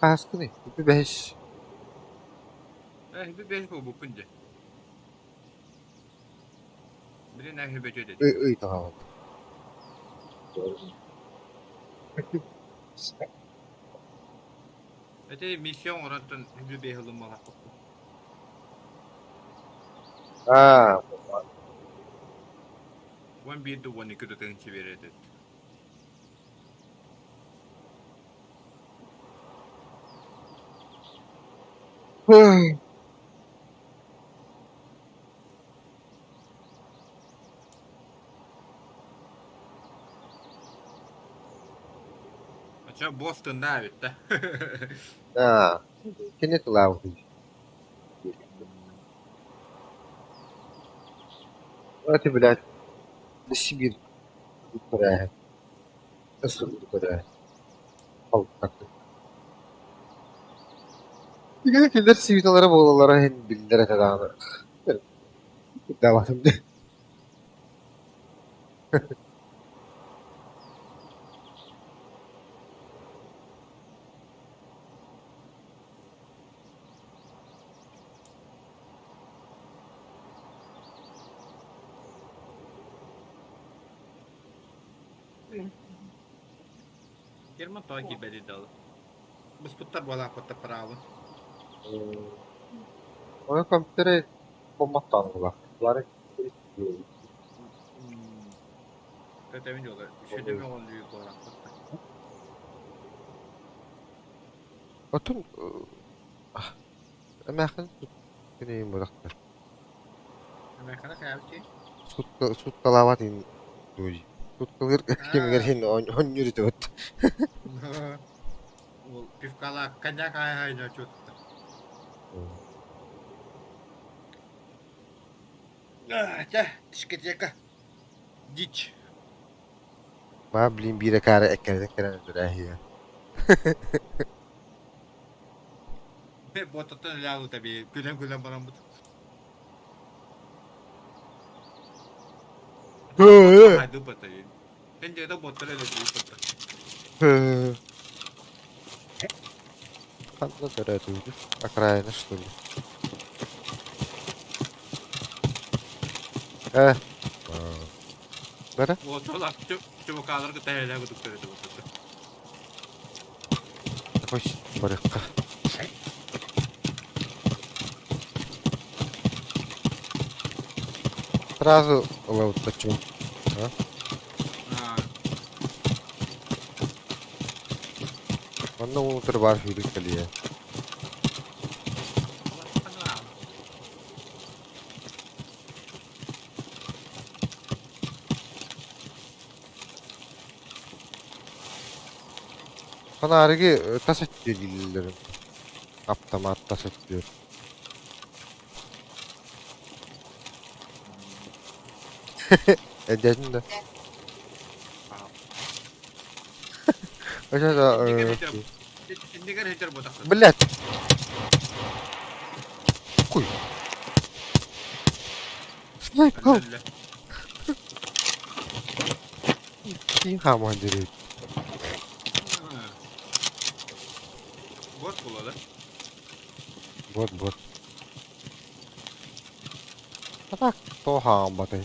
Хааскыный? Бэһис.
Э, бэһис буолбуппун дьэ. Билин эһи бөтүөт этим.
Ый ый таҕаҕын.
Эти миссия оҥоронтон үбү бэһи ылыммалаахпын.
Аа,
11 да 12 да тыһыынча биэрэр этит. Оччо Бостоннаа эбит да.
Аа, кини тылаабытый. Эти, блядь, до Сибирь көрөөһүн. Көрөөһүн. Кинилэр свиталара буолаллара иһин биллэр этэ даҕаны. Даҕатым дии.
Герман тоҕо киирбэтий далы? Буспуттар буолааппыттар право.
Ону компьютеры поммоттооннулар. Бары
Көтөбүн дьоло. Үчүдөмө оҕоллуу буолааппыттар.
Отун эмээхин күнүйүн бырахтар.
Эмээххинэ хайаабыт
Суткалаабат ин дуу. Суткалыыр кэмигэр иһин оонньуур этибит.
Ол пивкалаах коньяк аайы ночуотта. Чэ, дискотека. Дичь.
Ба, блин, биир акаары эккирэтэн кэлэн өлөрөөһүйэ.
Ботаттан өлөөлүтэ би күлэн-күлэн бараммыт.
Ханна төрөөтүбүт? Окраина, что ли? Э. Бара? Такой барыхха. Сразу лаутачу. А? Онно уутур баар сүүрүк кэлиэ. Фонаригы тас өттүө дииллэрин. Аптамаат тас өттүөр. Эдэтин да. Блять! Хуй! Снайпер! Киин хааман дьири.
Бот була да?
Бот бот. А так, то хаамбатай.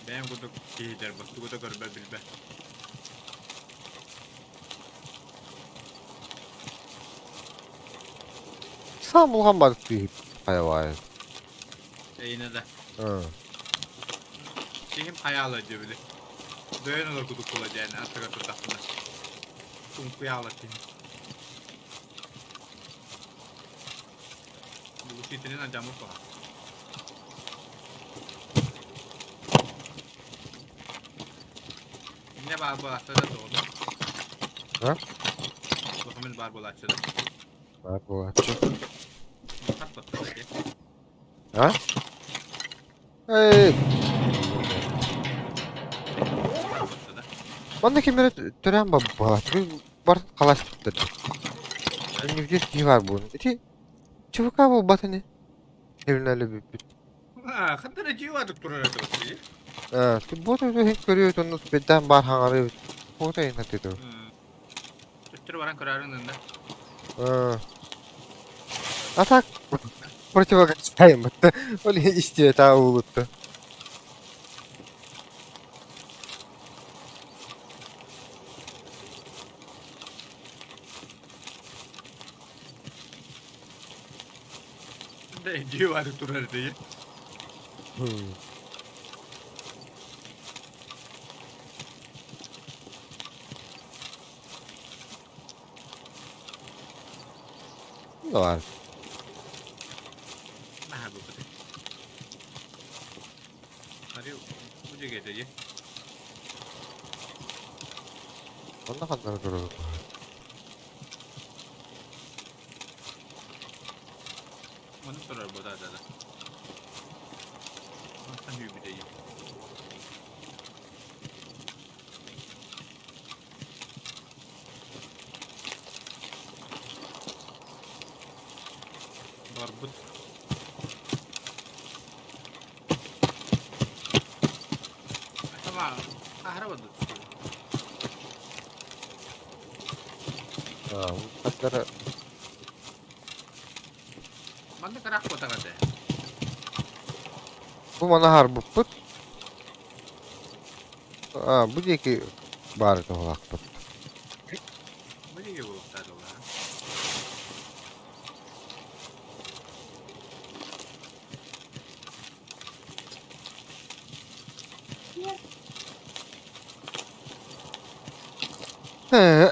Бэйэм курдук киһитэр тугу да көрбөт билбэт.
Саам улахан барык киһи хайабаайы.
Эйинэ да.
Ы.
Киһим хайаала диэбили. Дөйөн ылар кудук була диэн аттыгар турдахпына. Туҥкуйаалар киһи. Глушителин алдьаммыт буолар. Иннэ баар буолааччы да тоҕо
А?
Документ баар буолааччы да.
Баар буолааччы.
Хат баттала дии.
А? Эй!
Хат баттала.
Манна ким эрэ төрөөн буолааччы. Бар халаспыттар. Иннибитигэр киһи баар буолун. Ити ЧВК буолбат ини. Эбинэлэ бүппүт.
А, хантан дьиэ турар этэ баттыы.
Э, бу иһин көрүөт онно бэйдээн баар хаҥарыы фото иһин атыты.
Төттөрү баран көрөөрүн ында.
Э. А так противогазтайым. Ол истиэ уулутта.
Дьиэ баары турар этэ.
Давай.
Наһаа буппут. Ари бу дьиэ дии.
Онно ханнары турар.
Оны турар бу да да. Онтон үүбүтэ дии. Барбыт. Атама аһара бадыт.
А, ханнары
Манна карах ботагате.
Бу мана харбыппыт. А, бу диэки баар туһалаахпыт.
Бу диэки буолуохтаах.
Э,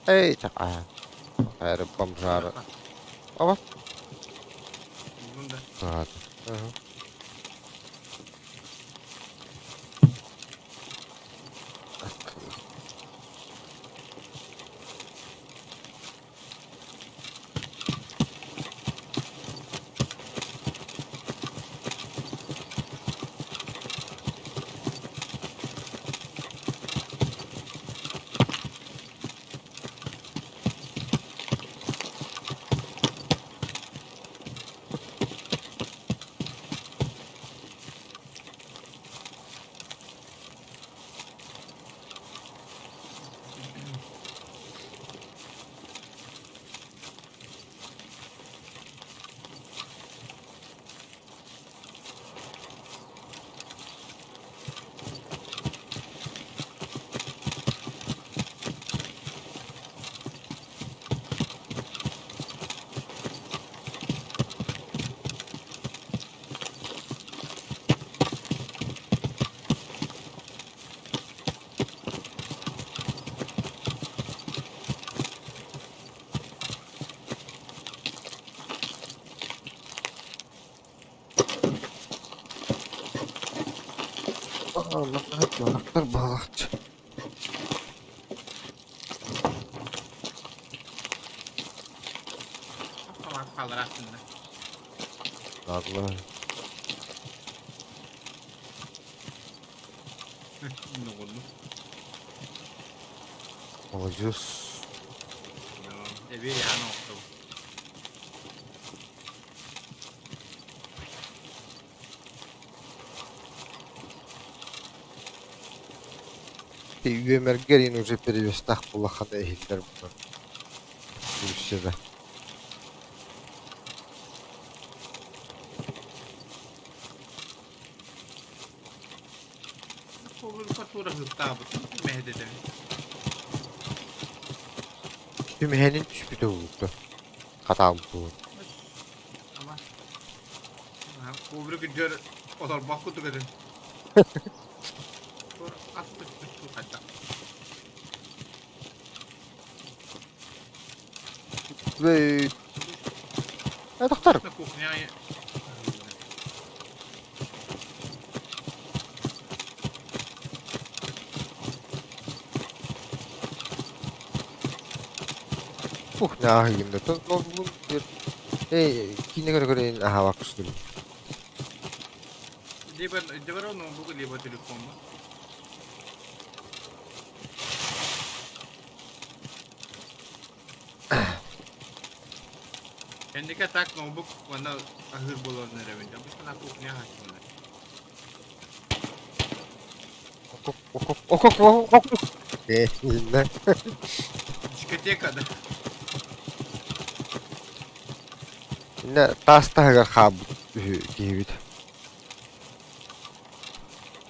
Эй, а, Хайры бомжары. Оба.
Булдум да.
Ага. Ага. Так. Балыктар балыкчы.
Автомат хаалар астында.
Ладно.
Ногунну.
Молодец.
Эбиэ яна охту.
Үөмэргэр уже перевестах булахана иһиллэр бұны. Түрседі.
Тура хыстаабытын мэһэдэтэбин.
Түмэһэнин түспүтэ буолуо. Хатаабыт.
Ама. Коврик үрдүгэр олорбох курдук этим. Тура ас түспүт хайдах.
Доктор.
На кухня.
Кухня аһыйында. Эй, киинэ көрө-көрө аһаабак көстүм.
Либо либо ноутбук, либо телефон. Кэнники так ноутбук уонна аһыыр буолан эрэбин. Обычно на кухня аһааччылар. Дискотека да.
Иннэ таас таһыгар хаалбыт үһү киһибит.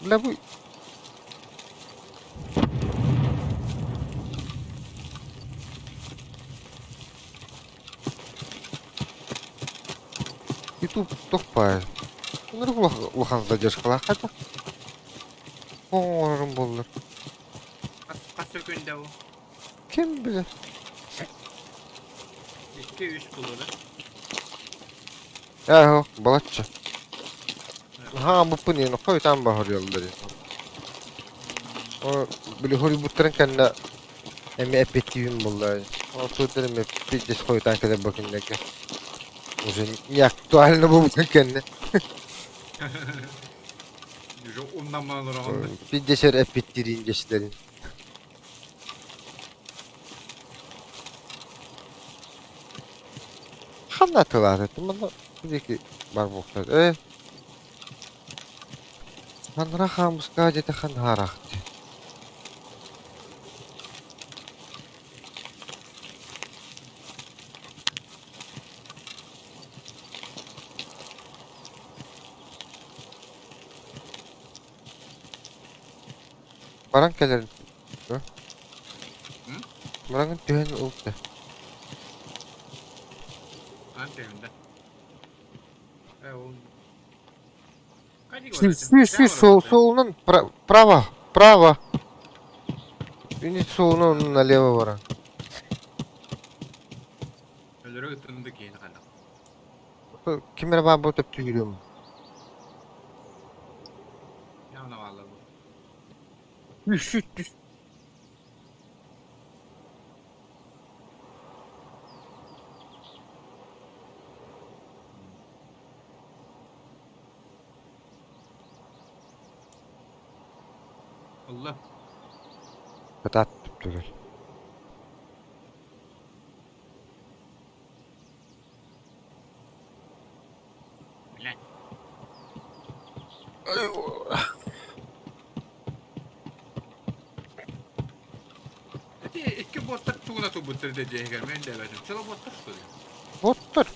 Бля бу Ютуб туох баар? Ынырык улахан задержкалаах хайдах? Оҥорорум буоллар.
Хас сөкүндэ бу?
Ким билэр?
2-3 буолуо да?
Ээ, балачча. Хааммыппын иһин хойутаан баһырыаллар. О, били хоруйбуттарын кэннэ эмиэ эппиэттиибин буолла. Ол суутар эмиэ пиздец хойутаан кэлэр бу кинилэргэ. Уже не актуально буолбутун кэннэ.
Уже умнаман олороҕун да.
Пиздец эр эппиэттиирин дьэсилэрин. Ханна атыылаата? Манна диэки бар буолуохтаах. Ээ, манна хаамыска дьиэтэ ханнараахтыы. Баран кэлэрин Баран түһэн ылта. Сүүс суолунан право, право. Юнит суолунан налево баран.
Өлөрө ыттынды киһини ханна.
Ким эрэ баар буолта түһүрүөм.
Явно бааллар бу.
Түс, түс.
Ылла.
Кытаат түптүгэр.
Блядь. Эти икки боттар тугуна турбуттар да дьиэһигэр мен дээбэтим. Чало боттар что ли?
Боттар.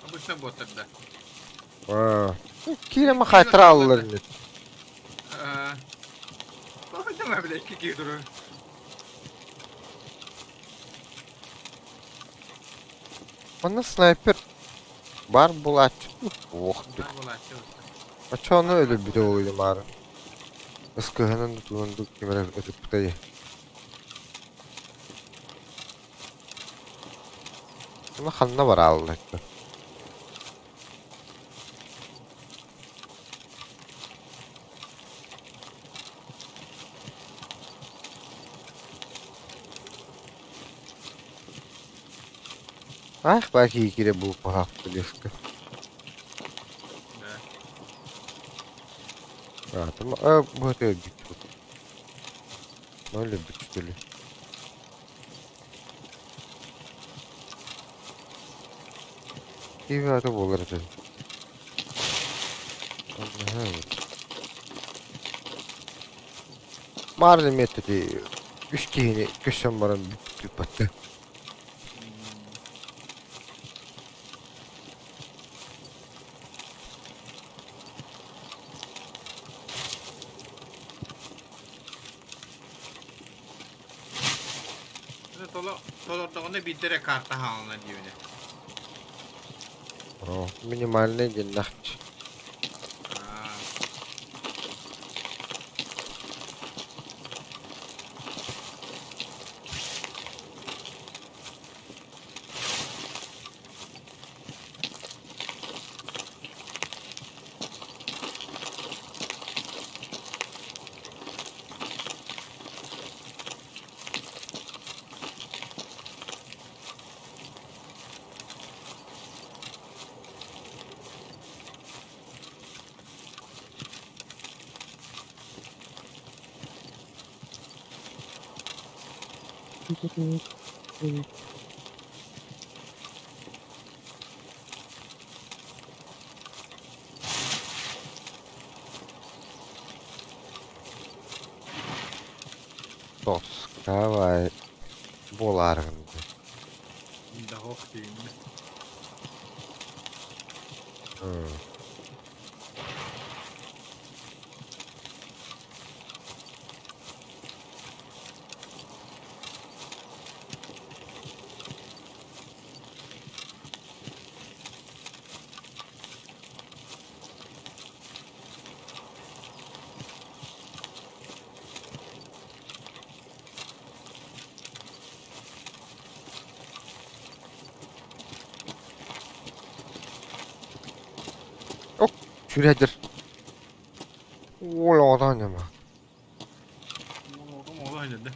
Обычно боттар да.
Киирэ хайтара аллар ини.
Тоҕо бile икки киһи турар.
Манна снайпер баар буолааччы Уох
Баар буолааччы
Оччоҕуна өлөрбүтэ буолуо маары. Ыскыһынан да тугун да ким эрэ ытыппыта дии. Уна ханна барааллар Ах, баки кире булпаһах леска.
Да.
А, там, а, вот это бит. Ну, любит, что ли. Киви ата буолар этэ. Маарда миэтэти үс киһини көссөн баран бүппэттэ.
Толордоҕуна биирдэ эрэ карта хаалана диэбинэ.
О, минимальный диэннэхч.
Аа.
Тоскавай буолаарыгын
Дохуох тиийиннэ.
Сүрэдир. Уол оҕото оонньомо.
Оҕом оҕо оонньоду.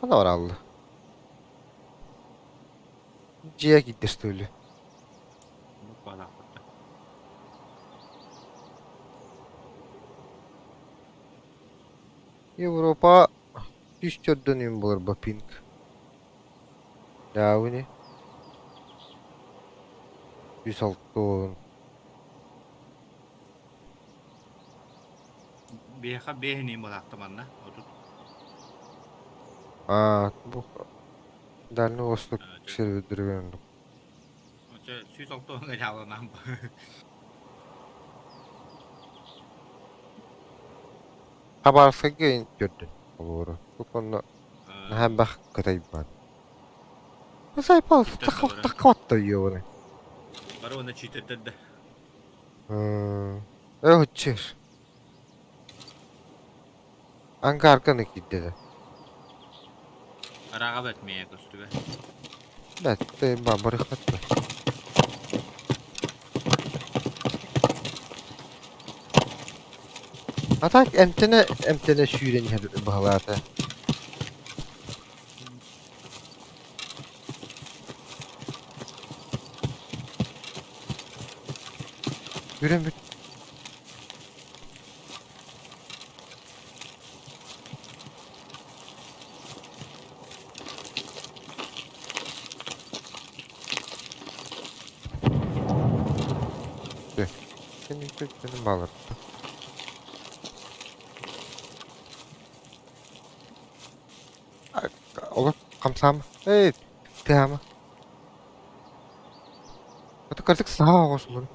Ханна баралла? Дьиэ киирдэ что ли? Европа 104 буолар бо пинг. Дауни. 106.
Биһиэхэ биэһинии буолаахта манна отут.
А, бу Дальний Восток сервердэригэр
160 дьааланан.
Хабаровскайга көрдүн олору. Онно наһаа элбэх кытай баар. Сайпал таххаватта ёбаный.
Бары уонна читердер да.
Өччөр. Ангарканы киирдэ да.
Араға бәтмее көстүбэ.
Бәтте ба барыхатта. А так эмтэнэ эмтэнэ сүүрэн иһэр баһылаата. Бүрэн бүт. Сен балыртты. Олор хамсаама. Эй, тыама. Ото кырдык саха оҕосулун.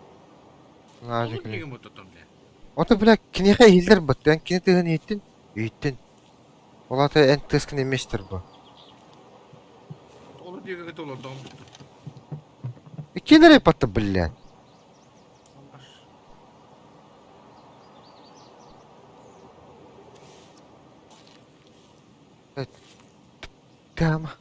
Ото бля киниэхэ иһиллэр бытты. Эн кини тыһын иһиттин? Иһиттин. Ол аата эн тыаскын эмиэ истэр бу.
Олор диэки толордоҕум бүттэ.
Иккиэн батты блядь. Тама.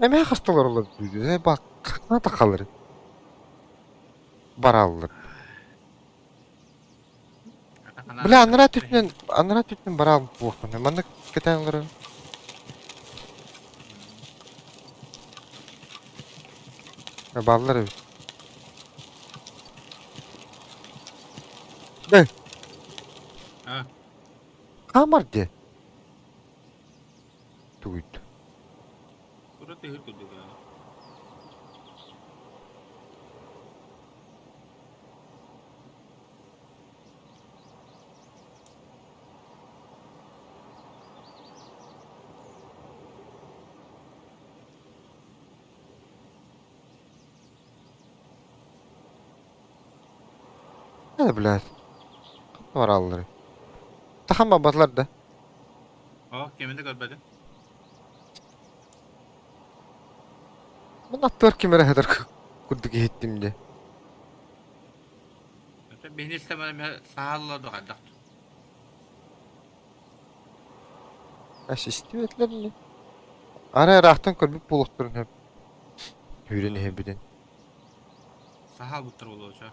Эмээ хасталар олор дүү. Бак хана тахалар. Бараллар. Бля, анараа түтүнэн анараа түтүнэн бараал буохпун. Маннык кэтээн олорор. Баллар эбит. Бэй. Хаамар дии. Тугуйт.
Кура тыһыр курдук
Ээ, блядь. Бараллар. Тахан барбатылар да.
О, кими да көрбөтүм.
Мин аттыгар ким эрэ сытар курдук иһиттим дии.
Это биһини истэмэ саалла да хайдах.
Ас истибэтилэр ини. Арай ыраахтан көрбүт буолуохтарын сөп. Үүрэн иһэбитин.
Саха буттар буолуоча.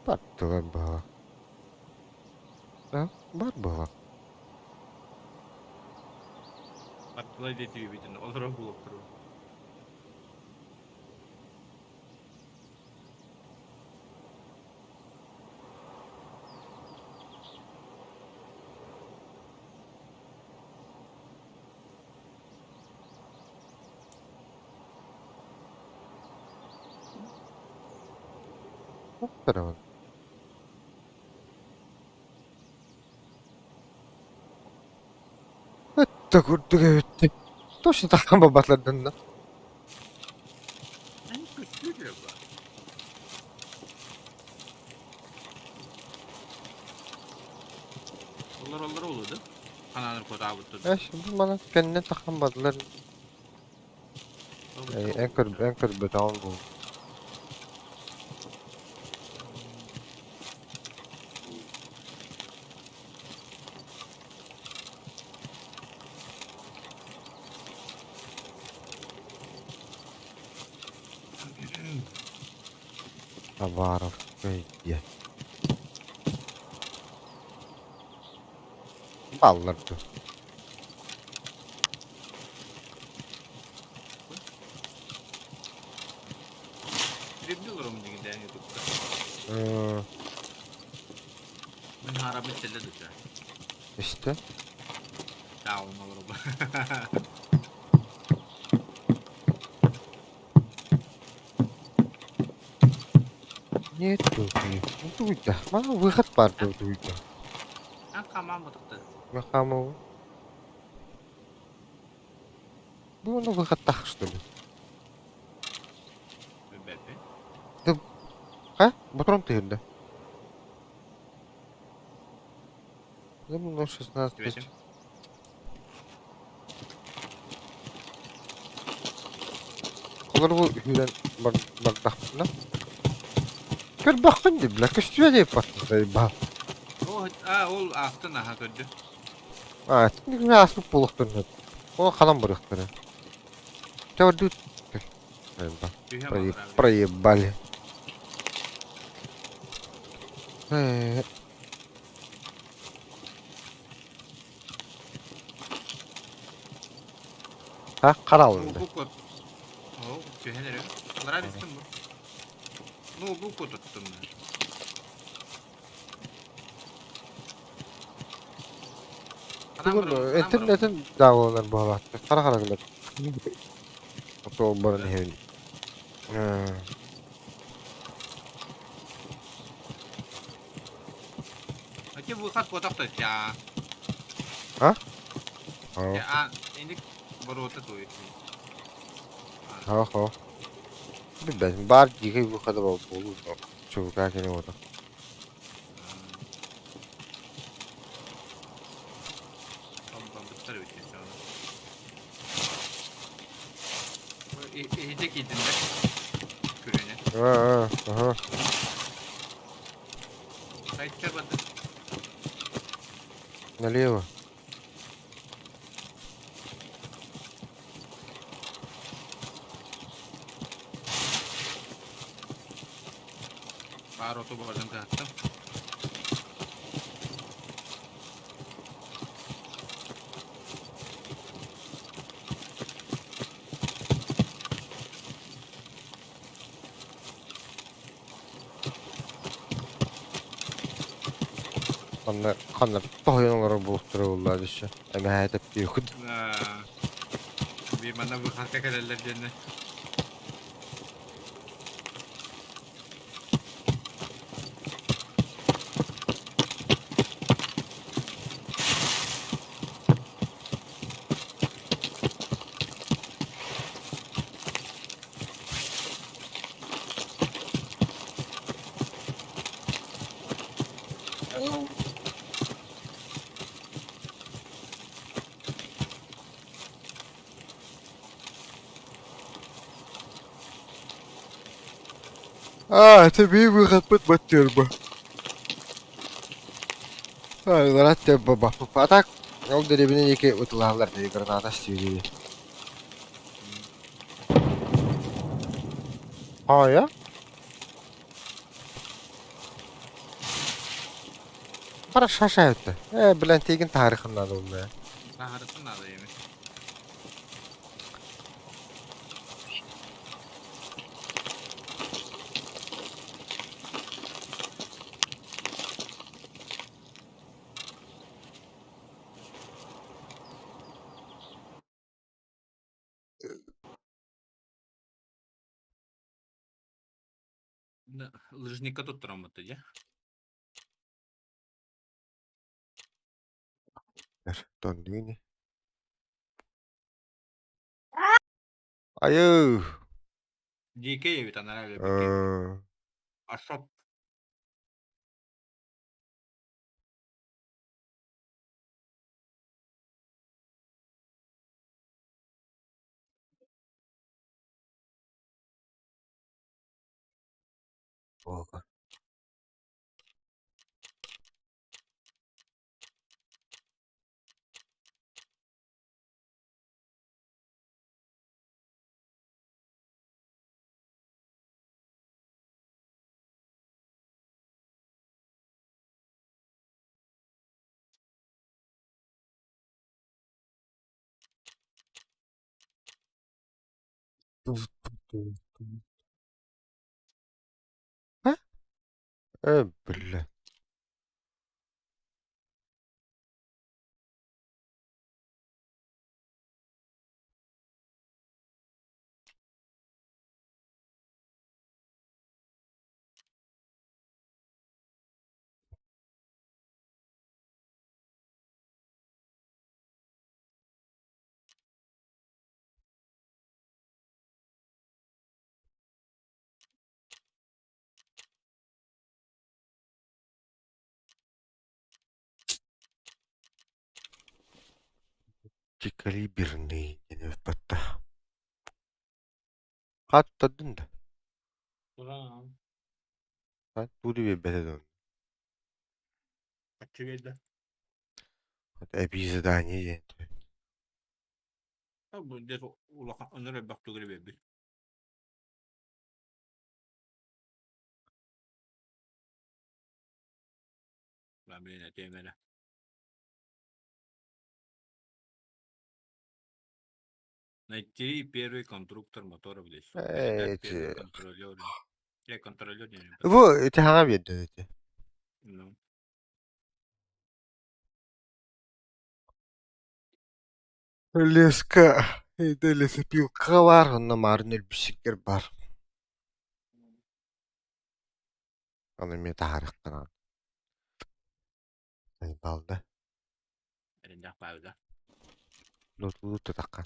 Бардылар баҕа. Да, бар баҕа.
Бардылар диэтибитин олорор буолуохтар.
Тарабын. Өттө курдук эбит. Точно таххан барбатылар да.
Олороллоро буолуо да? Ханааныр куотаабыттар.
Эш, бу маны кэннэ таххан бардылар. Эн көр эн көрбөтөҕүм бу. Хабаровскай диэн. Бааллар дуо?
Трибни олоромун дигиндээн ютубка.
Э,
Мин харабын сэллэ дуча.
Истэ.
Даун олоробун.
Нет, тугуйда. Мана выход бар тугуйда.
Ан хамаан ботукта.
Мен хамабын. Бу ону выход тах что ли?
Билбэппин.
Ха? Ботуром тыһырда. Ну, 16.
Түбэтим.
Олар бу үүрэн бардахпына. Көрбөххүн дии, бля, көстүбэ диэп баттым.
О, а, ол аастын аха көрдү.
А, түнүгүнэ ааспыт буолуохтарын сөп. Ол ханан барыахтара. Чэ,
Түһэ малара.
Проебали. Э, А, қаралынды.
Бу кот. О, түһэн эрэ. Алара бистим бу. Ну, бу кот оттум.
Бүгүн интернетин даҕаланар буолааттар. Хара-хара гынар. Ото баран иһэбин.
Ати выход куотах тя.
А?
А, инник ворота туй.
Хо-хо. Билбэтим. Баар дикий выхода буолуу. Чубука кини буолар.
Бамбыттар эбит Иһитэ киирдиннэр. Күрүөнэ.
Аа, аха.
Сайтка барды.
Налево.
Баар оту бардым кыһаттым.
Ханна ханна тоһуйан олорор буолуохтара буоллаа дьэ. Эмэһээ тэптиэххит.
Биир манна выхадка кэлэллэр диэннэ.
Аа, это биир выходпыт баттыырба. Ыларат баппа. А так, ол дэриэбинэ диэки ытылаһаллар дии граната сиири. Аайа? Хорошо шайытты. Э, билэн тегин тарихын надо oldu.
Саһарытын наада эми. Лыжника туттараммыт дьэ.
Тоннуини. Айыы.
Дикэй эбит анараа өлөрбүт. Ашоп.
Оҕо. А? Бля. Калиберный диэн Хат туттардын да?
Туран.
Тууду биэрбэтэ дуо?
Хаччы биэрдэ.
Эбии задание диэн.
Бу где-то улахан онор элбэх түгэри биэрбит. Блин, этиэм эрэ. Найти первый конструктор моторов здесь.
Э,
Передать первый
эти...
контролер. Я контролер не
Бу ити хаҥа биэрдэ ити.
Ну.
Леска, это лесопилка бар, онно марын өлбүсүккэр бар. Ону эмиэ таһаарыахтанаҕын. Балда.
Эрэннээх пауза.
Лотулуу тутахха.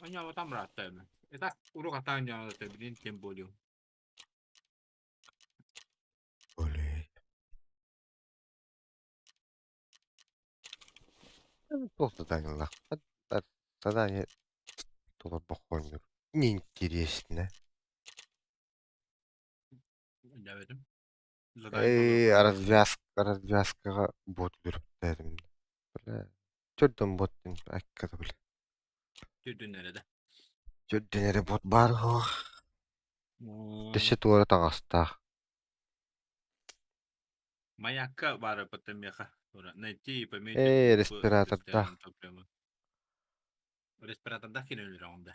Аньаабатам ыраатта Это урук атаан дьаалата билин тем более.
Олей. Туох заданиелаах. Задание толорбоххоннур. Неинтересно.
Дәбетим.
Эй, развязка, развязкаҕа бот үрүптэрим. Бля, төрдөн бот акката бля.
Түрдүн эрэ
Төрдөн эрэ бот баар суох. Дөссө туора таҥастаах.
Маякка баара потом меха. Найти и пометить
Ээ,
буквы
респиратордаах.
цистерн топлива. Респиратордаах киирэн өлөрөҕүн да.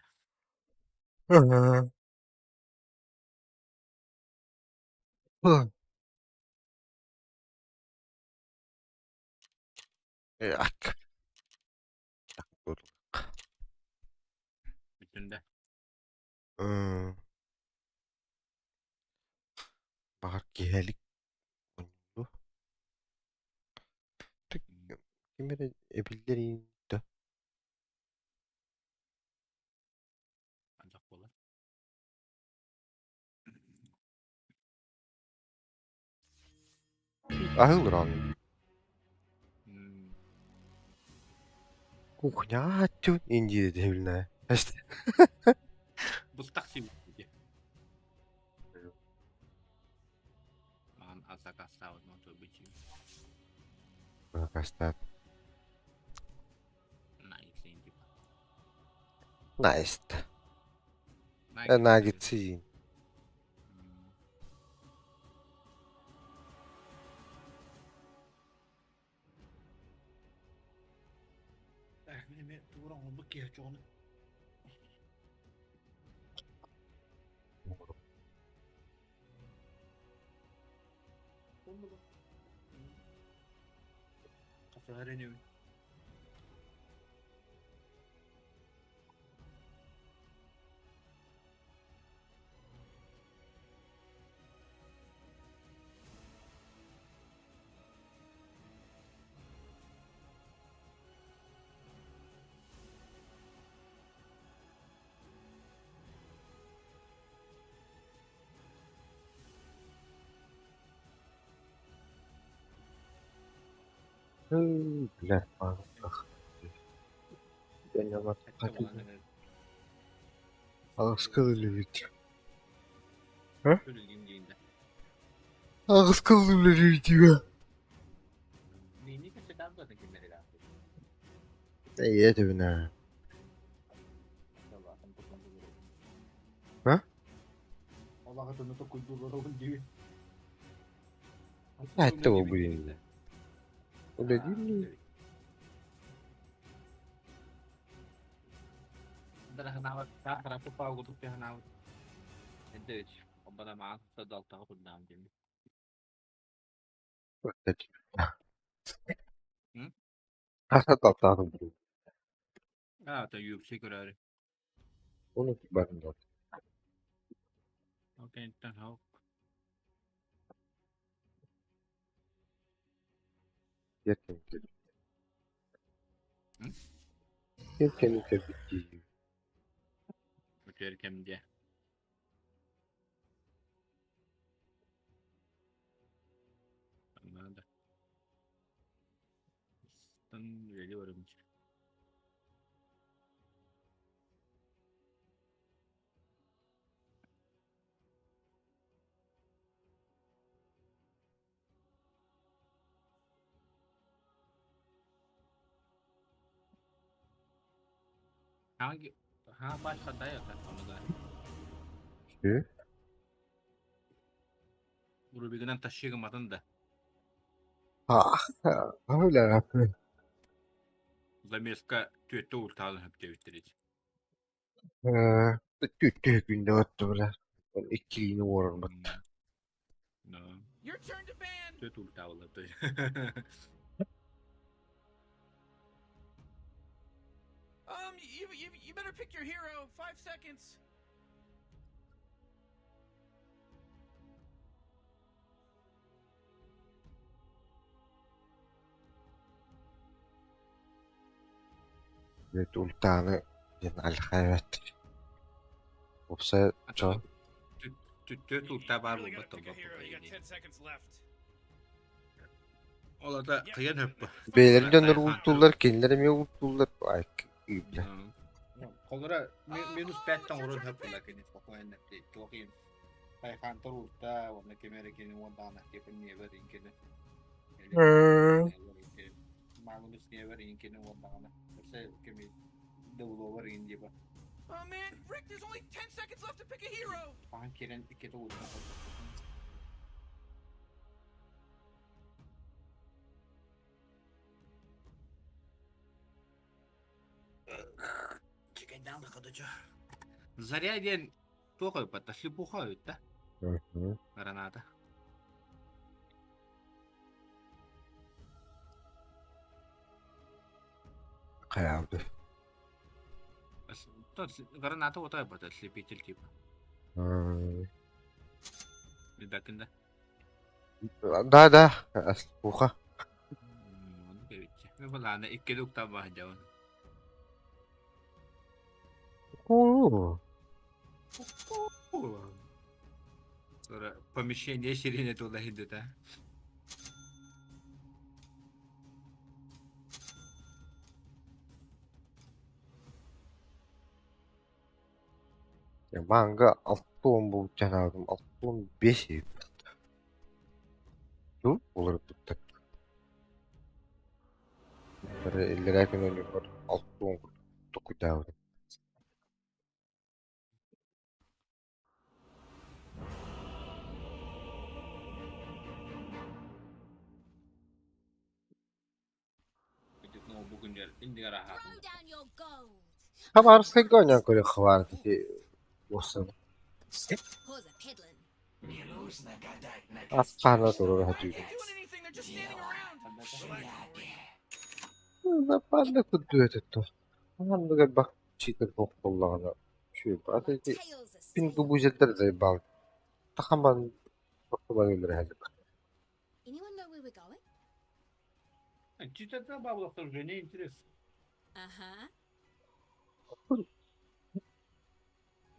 Ак.
Бүтүн да.
Баҕар киэһэлик Ким эрэ эбиллэр да
Антах буолар.
Аһыыллар Кухня аччу индия дэбилнэ.
Быстах сибити. Маҕан сакаастаабыт мотуобучу.
Сакаастаат.
Nice типа.
Nice. Наггетсы.
Мин эмиэ тугу оҥорбут киһи чоҕуну.
Хасыһар инибин.
Блядь, Аҕыс кыл үлэлиир. Аҕыс кыл үлэлиир диэ. Эйэ түбүнэ. А? Это блин. Үлэлиир. Хаса таптаатым бу.
А, то UFC көрөөрү.
Оны барын да.
Окей, хок.
Yerken Yerken bitti.
Өтөр кэмдэ. Надо. Стан veriyorum. Hangi ha başka da yok onu da.
Şu.
Rubik'den taşıyamadan da.
Ha, öyle yapıyor.
Замеска түөттө уртаалын хөптөбүттэрич.
Түттү күндө өттү биле. Иккилиини уорарбат.
No.
Your turn to ban.
Түөт уртаалын
You better pick your hero. 5 seconds.
Түөт ултааны диэн алхайбат. Упса чо.
Түөт уртаа баар
You really
буолбат
gotta pick a hero. You got
толбоппут.
10 seconds left.
Ол ата кыйан хөппө.
Бээлерин дьоннор ултууллар, кинилэр эмиэ ултууллар. Ай, биле.
Холора минус 5 тан урун хөп була кини спокойно туохин. Тайхантар урта, уонна кемере кини уондаана кепин небер инкини. Магнус небер инкини уондаана. Өсө кеми девловер ин диба.
Oh man, Rick, there's only 10 seconds left to pick a hero.
Пахан кирен иккете урта.
Заря диэн туох ойбатта, слепуха ойутта. Граната.
Хайаабы.
Граната отой ойбатта, слепитель типа. Билбэккин да.
Да, да, слепуха.
Ону кэбитчэ. Мен балаана икки дуктан баһдьабын.
Оо.
Помещение сирене тула хиддета.
Манга 60 буолчанаабытым 65 эбит. Дуу уларыппыттар. Иллэрээ күн өлүммэр 60 курдук токуйдаабытым.
Throw down your gold.
Хабарскайга оонньоон көрүөххэ баар ити уоссаны.
Pause a peddling.
Ас хаана туруора
Why aren't
сатыыбын.
they doing anything? They're just standing around.
Запаадна курдук этэ Ханнык элбэх чиитер суох буоллаҕына үчүгэй. Аты
My
ити
tail's a
пинг
steel.
бузердэр заебал. Тахаман өлөрөһөлүк.
Anyone know where we're going?
Читать баблов уже не интересно.
Uh-huh.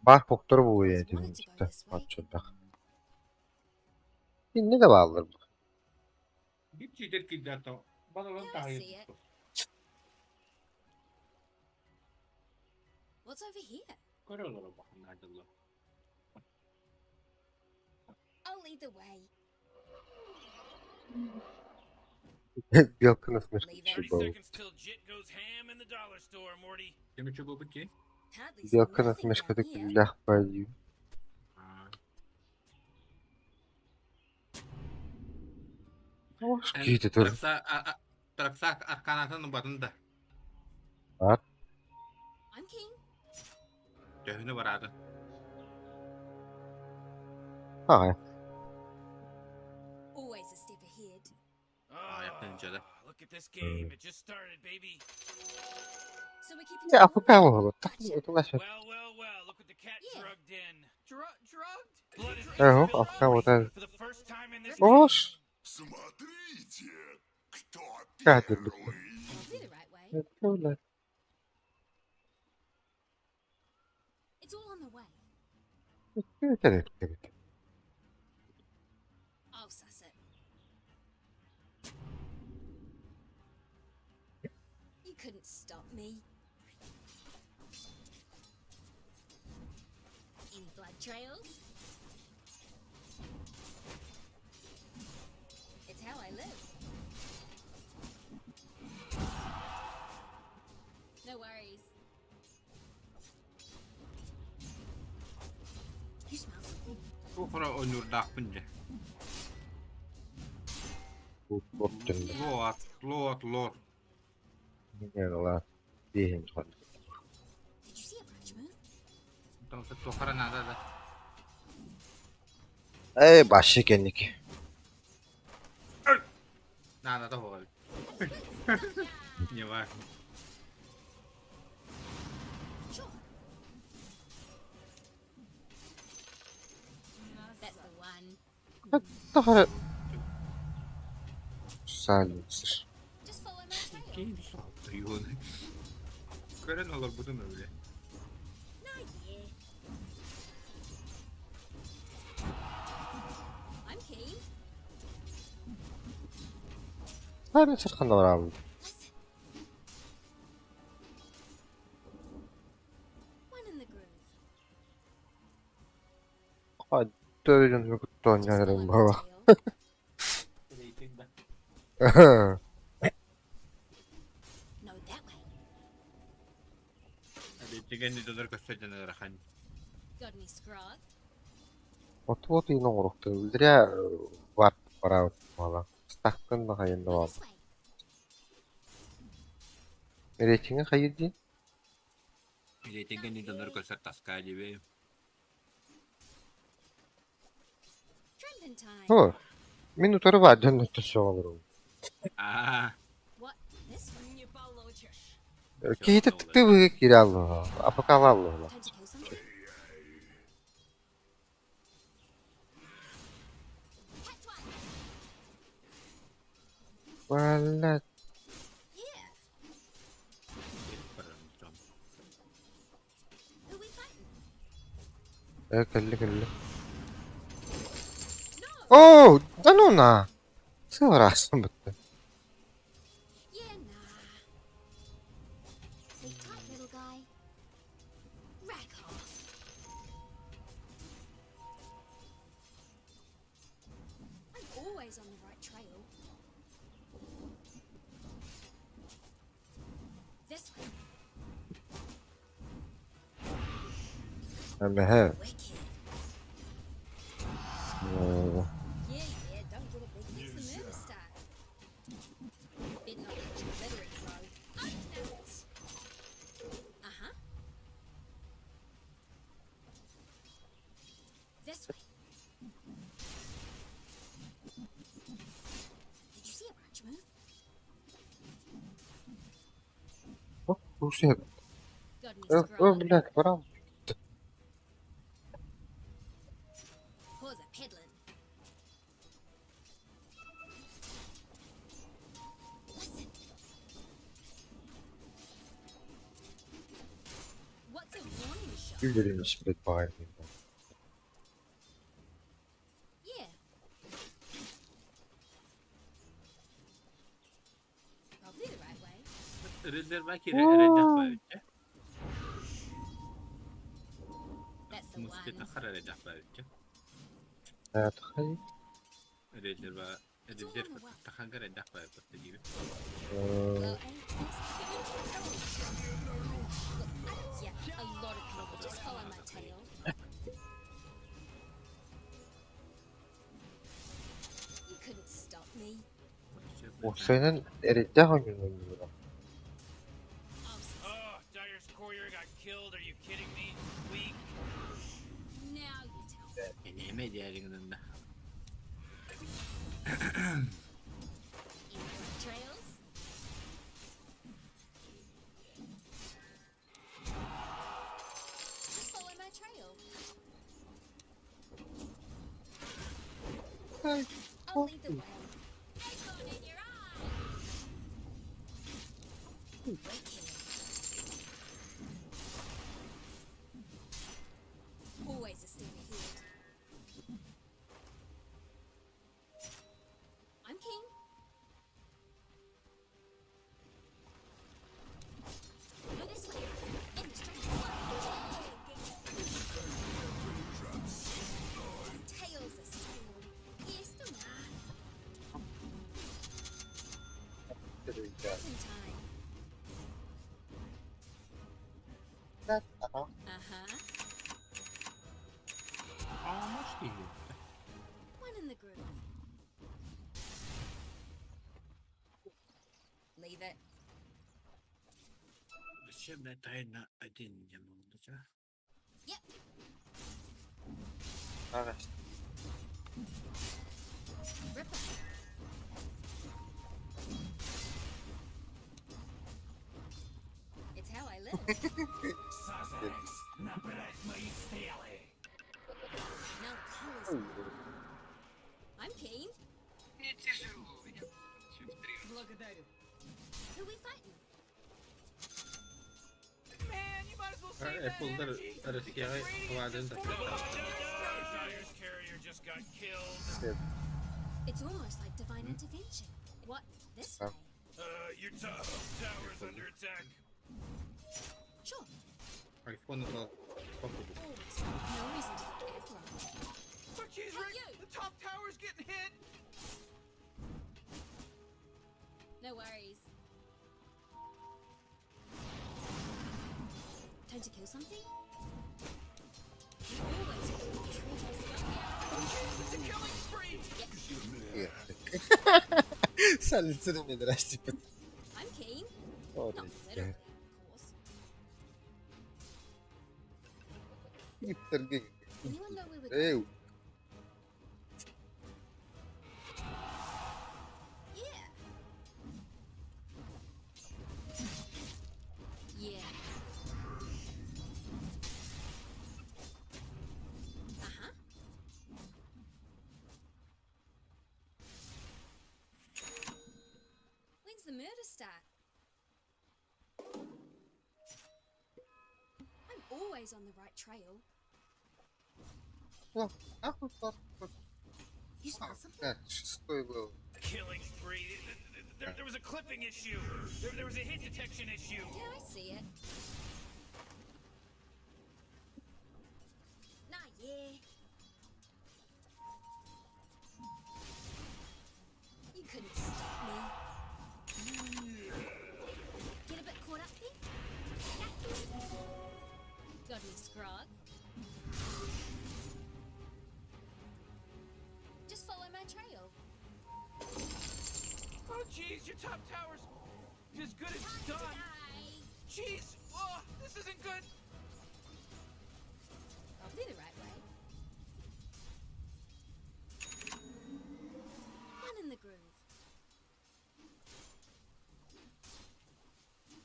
Баар хохтору буолуо
Always
этим
wanted to go this way.
оччолох. Инне да бааллар.
Bir читер кидато. Балалан
Yeah, I see
тахайы.
it. What's over here?
Көрөлөр бахан надылы.
I'll lead the way.
Белка насмешка
Leave it.
чуть был.
Seconds till Jit goes ham in the dollar store, Morty.
Кеми чубу бути?
Hardly see
Белка
nothing
насмешка
down
так
here.
лях пойди. Какие-то тоже.
Тракса арканатын батын да.
I'm keen.
Төһүнү бараатын.
А,
Always a step ahead.
Oh,
yakın canım.
look at this game. It just started, baby.
So we're keeping
я
score?
апукал Так,
Gotcha.
это наша.
Well, well, well. Look what the cat
Yeah.
drugged in.
Drugged?
Blood is
Ага,
spilled
апукал вот
for
это.
the first time in this
Ош,
Смотрите, кто
как это?
первый.
Probably the right way.
Это
It's all on the way.
это
I'll suss it. You couldn't stop me. Any blood trails? It's how I live. No worries. You smell something?
Тухра ойнурдаахпын дьэ.
Yeah.
Лоат, лоат, лор.
Did you see a branch move?
Потому что тухара надо да.
Эй, баши кенники.
Надо того. Не важно.
Sure. That's the one.
Тахара. Сайленсер.
Just follow my trail.
Кейн суалтыйын. Көрөн олор бутун өле.
Nah, yeah. I'm keen.
Сайленсер ханна барабын.
Listen. One in the groove.
Төрүн күттөн
Just follow
жарым
my
баба.
trail.
Рейтинг да.
No, that way.
Рейтинг не доллар көстөдөн арахан.
Got any scrog?
Отуот иин оҥоруктар үлдэрэ бар барабыт мала. Стаккын да хайын да
Go
бал.
this way.
Рейтинги хайыр дии.
Рейтинг не доллар көстөр таска дебе.
Trending time.
Хо. Мин утары бар дьон өттө
Аа.
What? This way?
Не получишь.
Киһитэ тыктыы киирэ аллаһа, апакала аллаһа.
Time to kill something? Catch one.
Валла,
Yeah. Who we fighting?
э, кэллэ кэллэ.
No.
Оо, да ну на. Сыараасын бытты.
Yeah, nah. Sleep tight, little guy. Rack off.
Always on the right trail. This way.
Эмэһэ.
Wicked.
Оо.
Yeah, don't get a big. When's the murder start? Better not catch you littering, bro. I'm nuts. Uh-huh. This way. Did you see a branch move?
Слушай,
God needs to grow
о,
up.
блядь, баран.
Pause a peddling. Listen. What's a warning shot?
Үлэриниш, блядь, баҕайы.
Yeah. Probably the right way.
Резерваки редах бавитча.
That's the
Мустета
one.
хара редах бавитча.
Тахай.
Резерва резерв таханга редах бавитча диби.
Well, ain't this Look, I don't yeah, a lot of people just follow my tail. You couldn't stop me.
Уопсайынан эрэйдээх оонньуур.
I'll s-
Oh, Dire's courier got killed. Are you kidding me? Weak.
Now you tell me.
Энеме диалигнында.
Any trails? Just follow my trail. I'll lead the way. Acorn in your eye. Wicked. Always a step ahead. I'm king. Go this way. In the street. Tails are steel. Yes, the Present time. Uh-huh.
Аамаш диги.
One in the group. Leave it.
Зачем тайна один не могу.
Yep. Ripper. It's how I live. No talisman. I'm keen. Who we fighting?
Man, you might as well save that
Apple'da
energy.
Россияга
Radiant
кладын
just
да
Dire's carrier just got killed.
It's almost like divine intervention. What? This way?
Your top tower's under attack.
Sure.
Айфон это походу.
Always. No reason to get aggro.
Oh, jeez,
Hey,
Rick,
you.
the top tower's getting hit.
No worries. Time to kill something? You always pull the triggers.
It's a killing spree.
Сәлеметсің мен здрасте.
I'm keen. Not literally, of course. Anyone know where we're going?
Эй,
Yeah. Yeah. Uh-huh. When's the murder start? I'm always on the right trail. You smell something?
так, шестой был.
Killing spree. There was a clipping issue. There was a hit detection issue.
Yeah, I see it. Nah, yeah. Grog. Just follow my trail.
Oh, jeez, your top tower's as good as
Time to
done.
die.
Jeez, oh, this isn't good.
Probably the right way. One in the groove.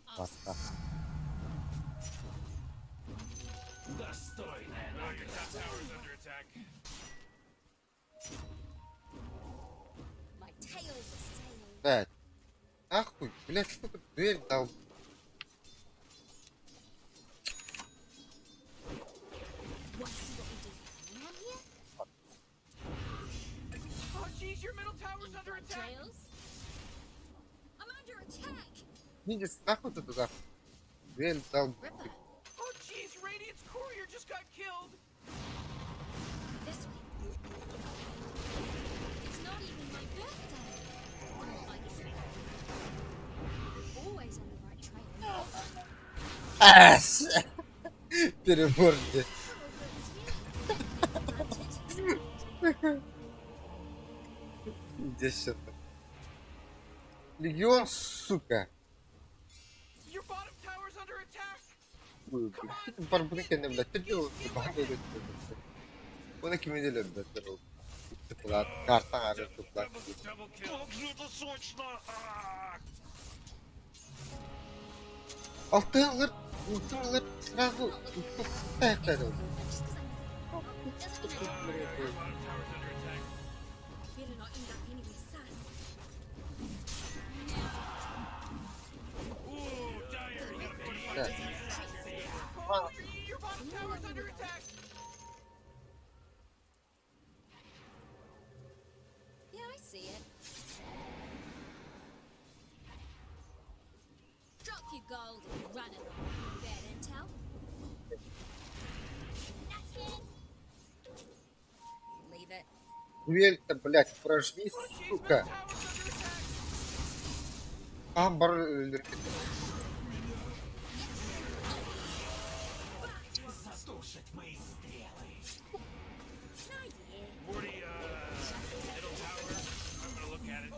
I'll
Баста.
Oh, your top tower's under attack.
My tail's a sail.
Блядь. Нахуй, блядь, сука, дверь дал.
Want to see what we do for fun around here?
Oh, jeez, your middle tower's under
Ain't
attack.
trails. I'm under attack.
Ниндзя, нахуй ты туда? Дверь дал.
Ripper,
Oh, jeez, Radiant's courier just got killed.
this way. It's not even my birthday. I guess I'm always on the right trail.
Ас! Перебор, где.
Thoroughbreds here.
Где что-то. Легион, сука.
Your bottom tower's under attack.
Барбрыканы, блядь, ты делал, Оны ким деле, блядь, Тыплат, карта ары тыплат.
Double, double kill.
Алтын алтын сразу
Just 'cause I'm doesn't mean I don't.
Bottom tower's under attack.
Better not end up anywhere sus.
Ooh, Dire, you gotta fortify
Да.
Oh, your bottom tower's under attack.
Yeah, I see it. Drop your gold and run it. Bad intel. Nothing. Leave it.
Дверь-то, блядь, прожми,
Oh, jeez, middle
сука.
tower's under attack.
Там бар өлдүрүп
No idea.
Morty, middle tower. I'm gonna look at it.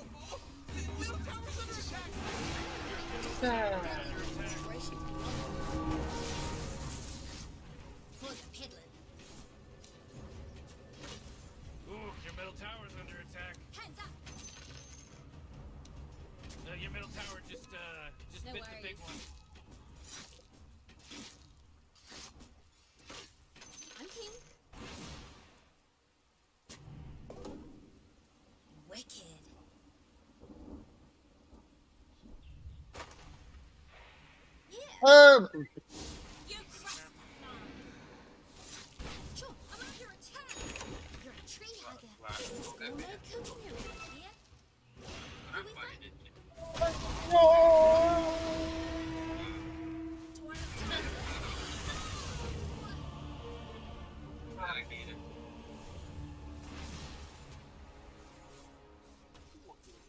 Middle tower's under attack.
Inspiration. For the peddling.
Ooh, your middle tower's under attack.
Hands up.
Your middle tower just
No
bit the big
worries.
one.
I'm keen. Wicked. Yeah.
А,
You crossed the line. Sure, I'm under attack. You're a tree hugger. This is gourmet cooking around here. Who we fight? Do I have time?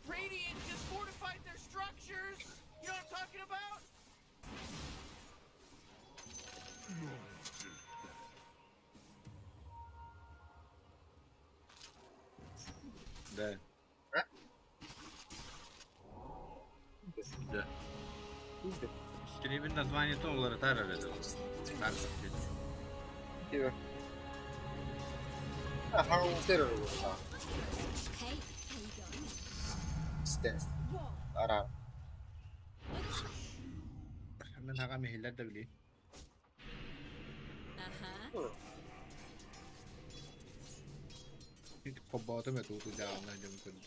Radiant just fortified their structures. You know what I'm talking about?
Да.
А?
Да. Стримин название то уларытар эрэ.
Just have to
Тар саппит.
Hey, how you going?
Стес.
Whoa,
Ара.
go this way.
Мен хаға мехиллер да били.
Uh-huh.
Хоббаатым эту тудяална дем көрдүм.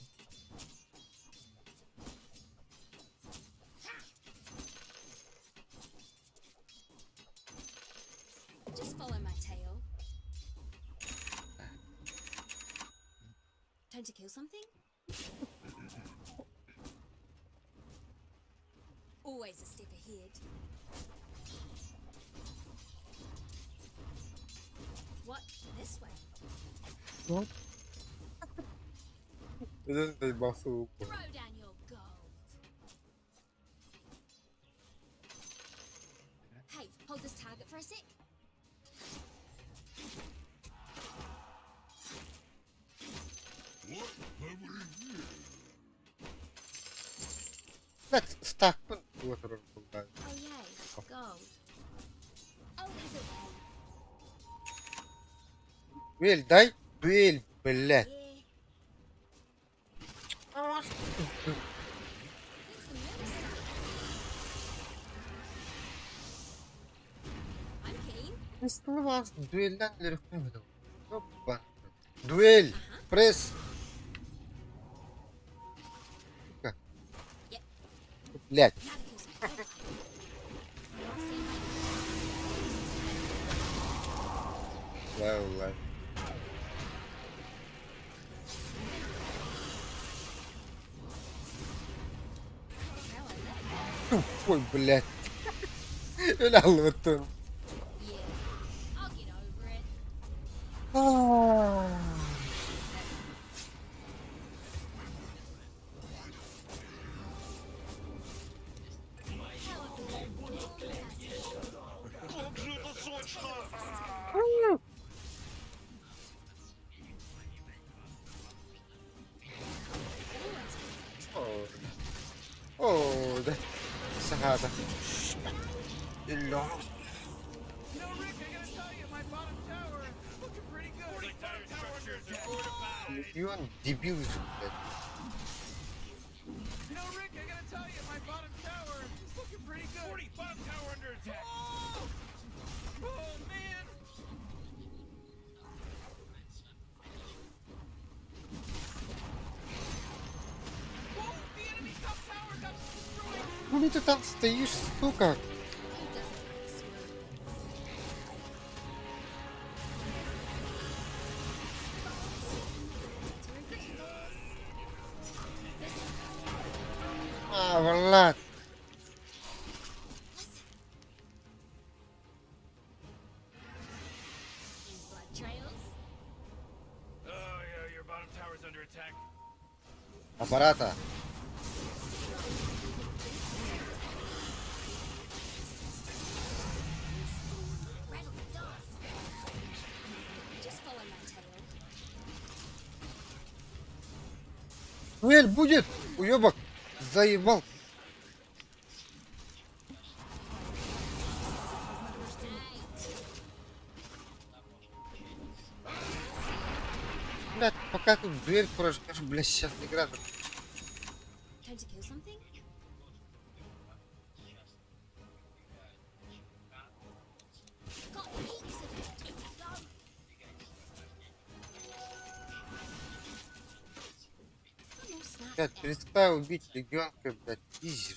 Just follow my tail. Time to kill something? Always a step ahead. What? This way.
Басу.
Throw down your gold. Hey, hold this target for a sec.
Блядь, стакпын тула турар буолла.
Oh yay, gold. Oh, either way.
Дуэль дай, дуэль, блядь.
Yeah. Where's the milk? I'm keen.
Пистолет дуэльден өрөкмөдüm. Hoppa. Дуэль. Пресс. Сука.
Yep.
Блядь.
Now to kill some predators. Not seen my
Ла, ла.
How I live.
Тупой, блядь. Öyle anlattım.
Yeah. I'll get over it. How about
Как же это сочно!
Oo, да. Сахата. Илло.
You know, Rick, I gotta tell you, my bottom tower is looking pretty good.
Entire structures are fortified.
Миллион дебил, блядь.
You know, Rick, I gotta tell you, my bottom tower is looking pretty good.
40 bottom tower under attack.
Oh! Oh man! Whoa! The enemy's top tower got destroyed.
Хули ты там стоишь, сука?
Who doesn't like squirrel bits? To regret this.
А, Влад.
Listen. Any blood trails?
Oh yeah, your bottom tower's under attack.
Аппарата.
Rattle the dice. Just follow my tail.
Дуэль будет! Уебок! Заебал! Блядь, пока тут дуэль прожгешь, блядь, сейчас игра.
Time to kill something? Got heaps of it. Go. I'm all snarked
Блядь,
out.
перестань убить ребенка, блядь, изи.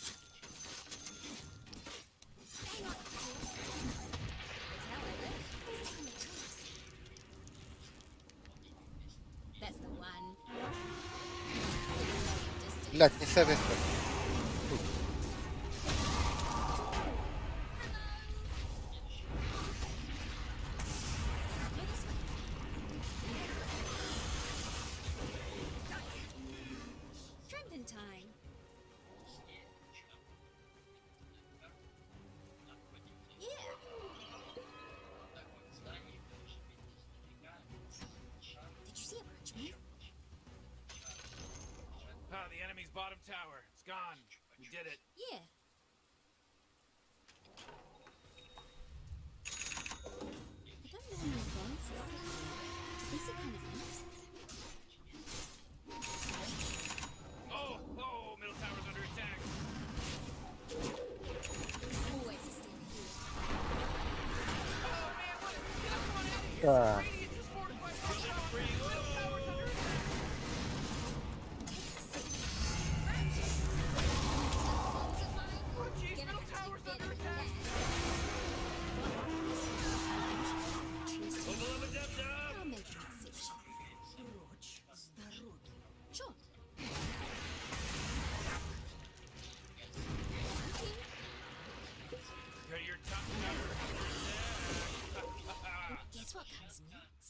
Hang on, of course. It's how I live. Stick on the trees. That's the one. Distance.
Блядь, не с этой стороны.
Go this way. Tramplin' time. Yeah. Did you see a branch move?
Ah, the enemy's bottom tower. It's gone. We did it.
Yeah. I don't normally go for These are kind of neat.
Oh, oh, middle tower's under attack.
Always a step ahead.
Oh man, what? Get up on out of here!
Да.
Radiant just fortified their tower. Middle tower's under attack.
Takes a seat. Branches. Bones of mine.
Oh jeez,
Gonna
middle
have to do
tower's
better
under
than
attack.
that. This one.
Dub-dub.
I'll make an exception. Sure. I'm
Okay, your top tower under attack.
keen. Guess what comes next?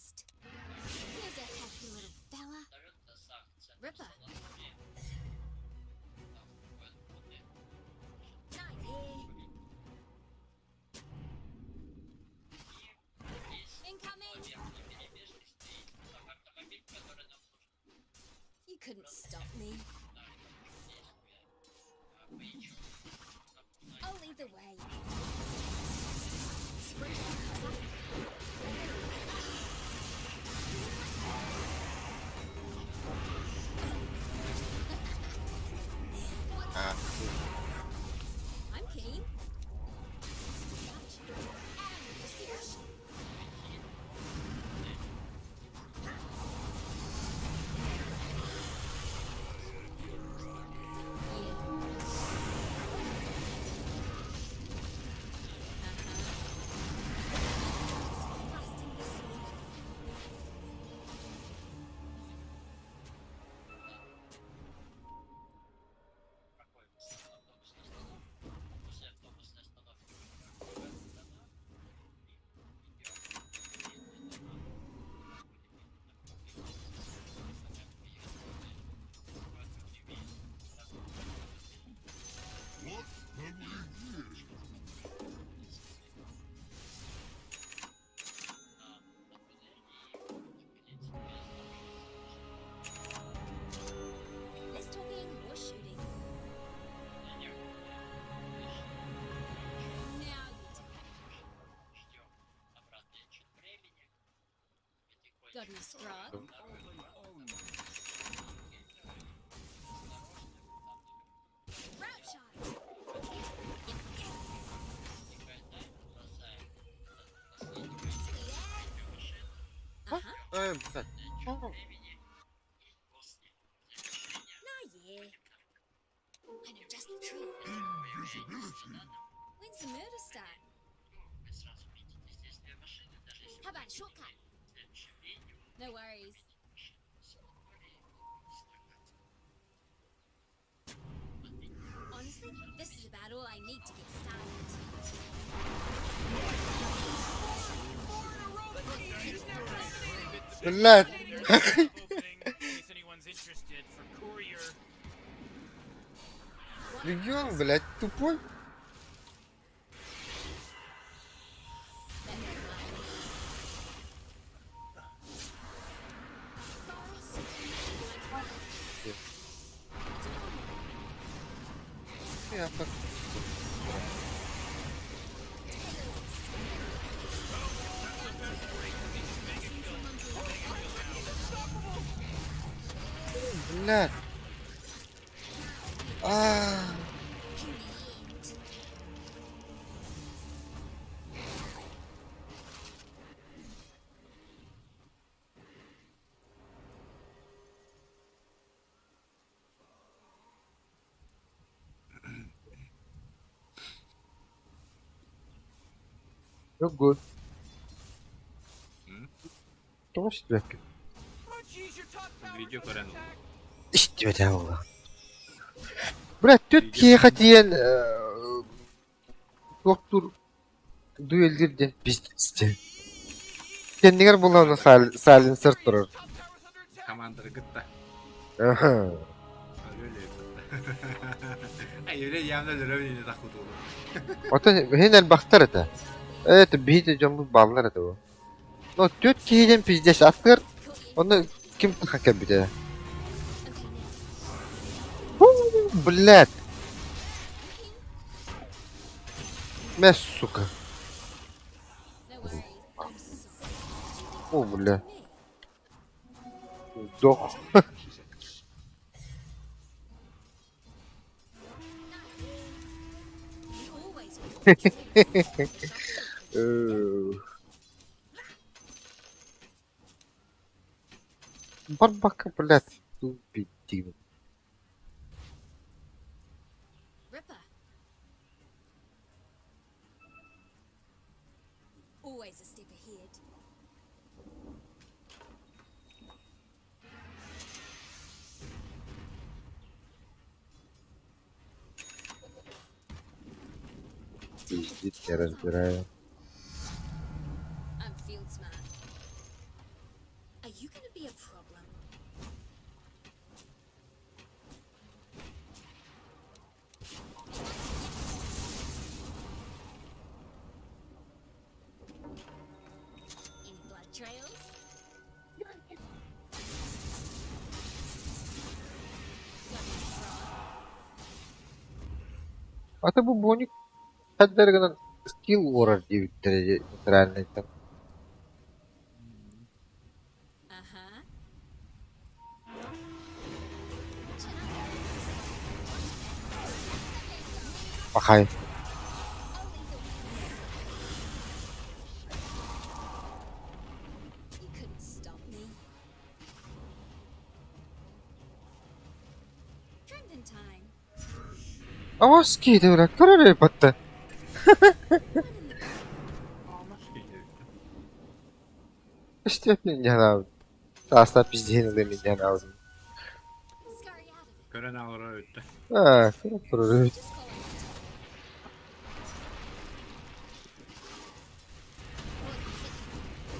the way. Spruce things up.
А,
I'm keen. Gotcha. And just keep rushing. Yeah. Uh-huh. Busting this one. Less talking, more shooting. Now you're talking. Got any scrub? Route shot. Yes. Uh-huh.
Эй, блядь. О,
Nah, yeah. I know just the trick. When's the murder start? How about a shortcut? No worries. Honestly, this is about all I need to get started.
Блядь.
Opening, in case anyone's interested, for courier.
Легион, блядь, тупой.
That's mine. Forest.
Yeah.
It's all
Я так. Блядь. А,
in the end.
Yok.
М?
Тоҕо истибэккин?
Oh, jeez, your top tower's
Видео
under
көрөн
attack.
Истибэтэ буолла. Блядь, түт киһиэхэ тиийэн туохтуур дуэллиир диэн пиздец диэн. Кэннигэр буоллаҕына сайленсер турар.
Top tower's under attack.
Командары кытта.
Аха.
Өлө Ай, өлө явно өлөрөбүн тахутулу.
Оттон иһин элбэхтэр этэ. Это биһиги дьоммут бааллар этэ бу. Но түөрт киһи диэн пиздец аттыгар онно ким таха кэлбитэ.
Okay, now.
Фу, блядь. Мэ, сука.
No worries. I'm sorry.
О, бля. Сдох.
You always win.
Барбака, блядь, тупик.
Ripper. Always a step ahead.
Пиздит, я разбираю.
I'm field smart. Are you gonna be a problem? Any blood trails? Got any fraud?
А ты бубоник. Хайдары гынан скилл уорар диэбиттэрэ нейтральныйтан. Пахай. Авас киһитэ бля, көрөр батта. Истиэппин дьанаабыт. Таастаах пиздиһин ылыам дьанаабытым.
Көрөн олорор эбит.
Аа, көрө турар эбит.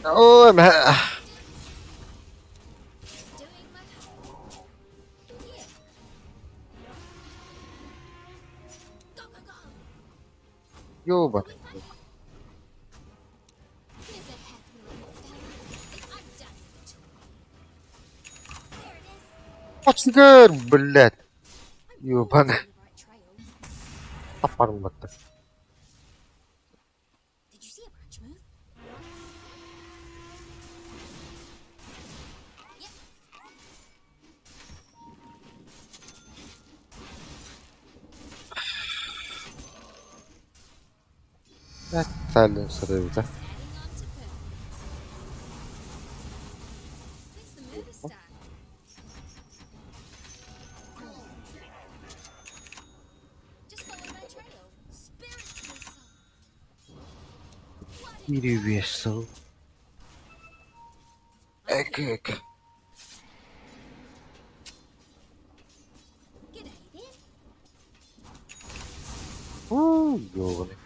Ой, мэ. Ёба. Пацгар, блядь. Ёбана. Апарым батта. Silence эбитэ. Перевесил. Эк, эк. У, ёбаный.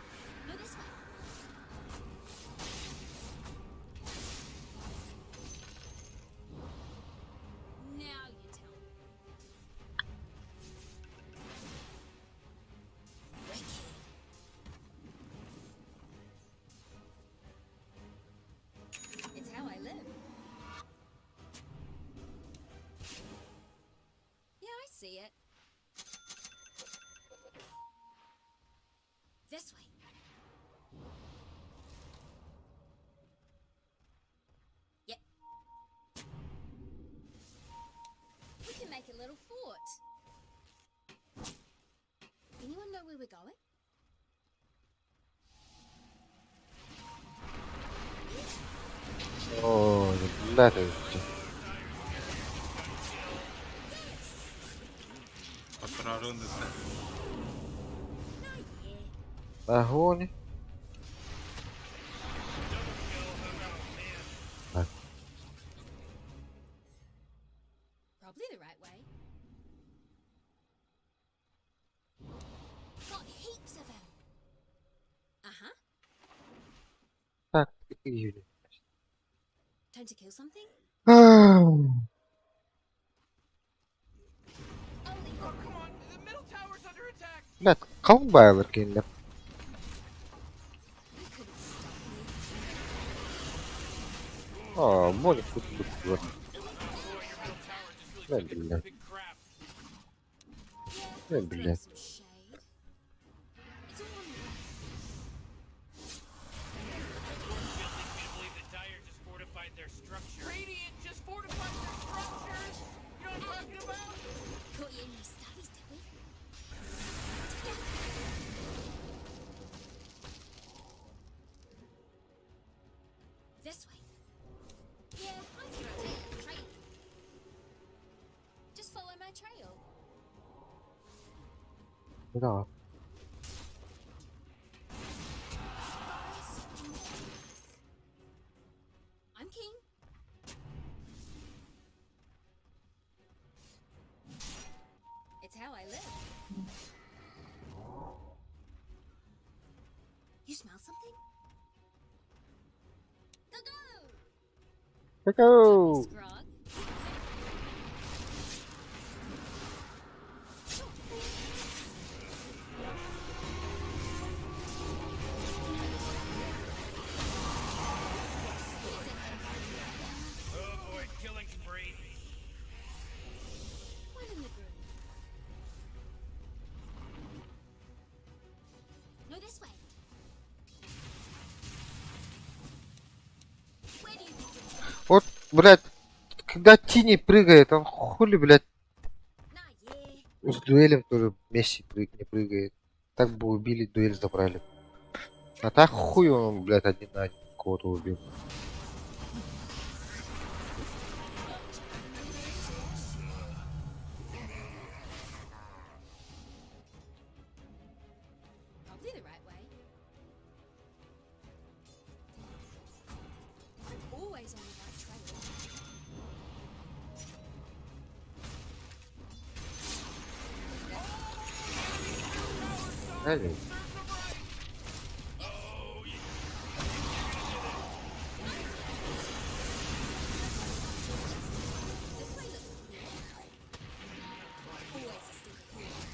Оо, блядь, эбит.
Оторорун да.
Огонь. Так. Так, июня. Блядь, халыҥ кинилэр. Аа, Моник курдук. Да, блядь. Да, блядь. Да. Go!
No, this way.
Блядь, когда Тини прыгает, он хули, блядь,
Nah, yeah.
с дуэлем тоже вместе не прыгает. Так бы убили, дуэль забрали. А так хуй он, блядь, один на один кого-то убил.
Probably the right way. I'm always on the right trail.
Правильно?
This way looks clear. Always a step ahead.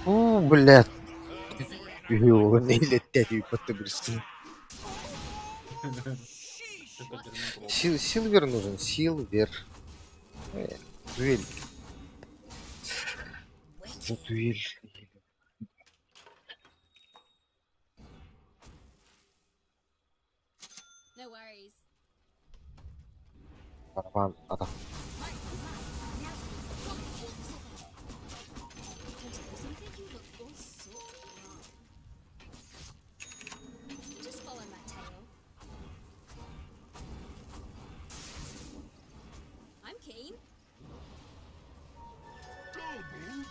У, блядь. Ёбаный подтыбрсы. Силвер нужен, Силвер. Дуэль. За дуэль.
No worries.
Барабан, атах.
My, my, now Don't you look all sorts of wrong? Just follow my tail. I'm keen.
Double damage.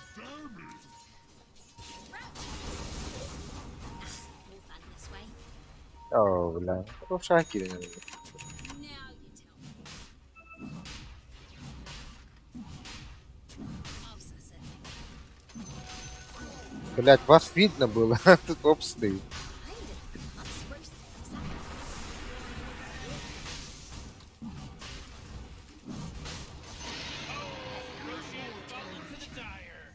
Ah, more fun this way.
О, бля. Ну, в шахе, наверное.
Now you tell me. I'll suss it.
Блядь, вас видно было. Тут оп стоит.
Find it. I'll spruce things up.
Roshan fallen to the dire.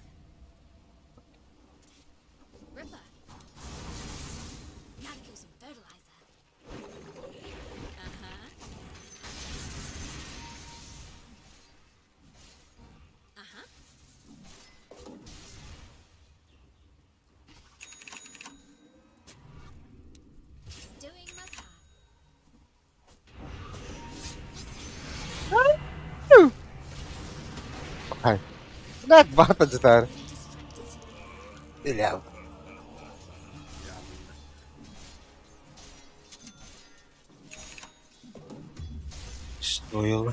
Ripper. Now to kill some fertilizer. Uh-huh. Uh-huh. Just doing my part.
Ай. Блядь, два таджитар.
Be distracted.
Бля. Стоило.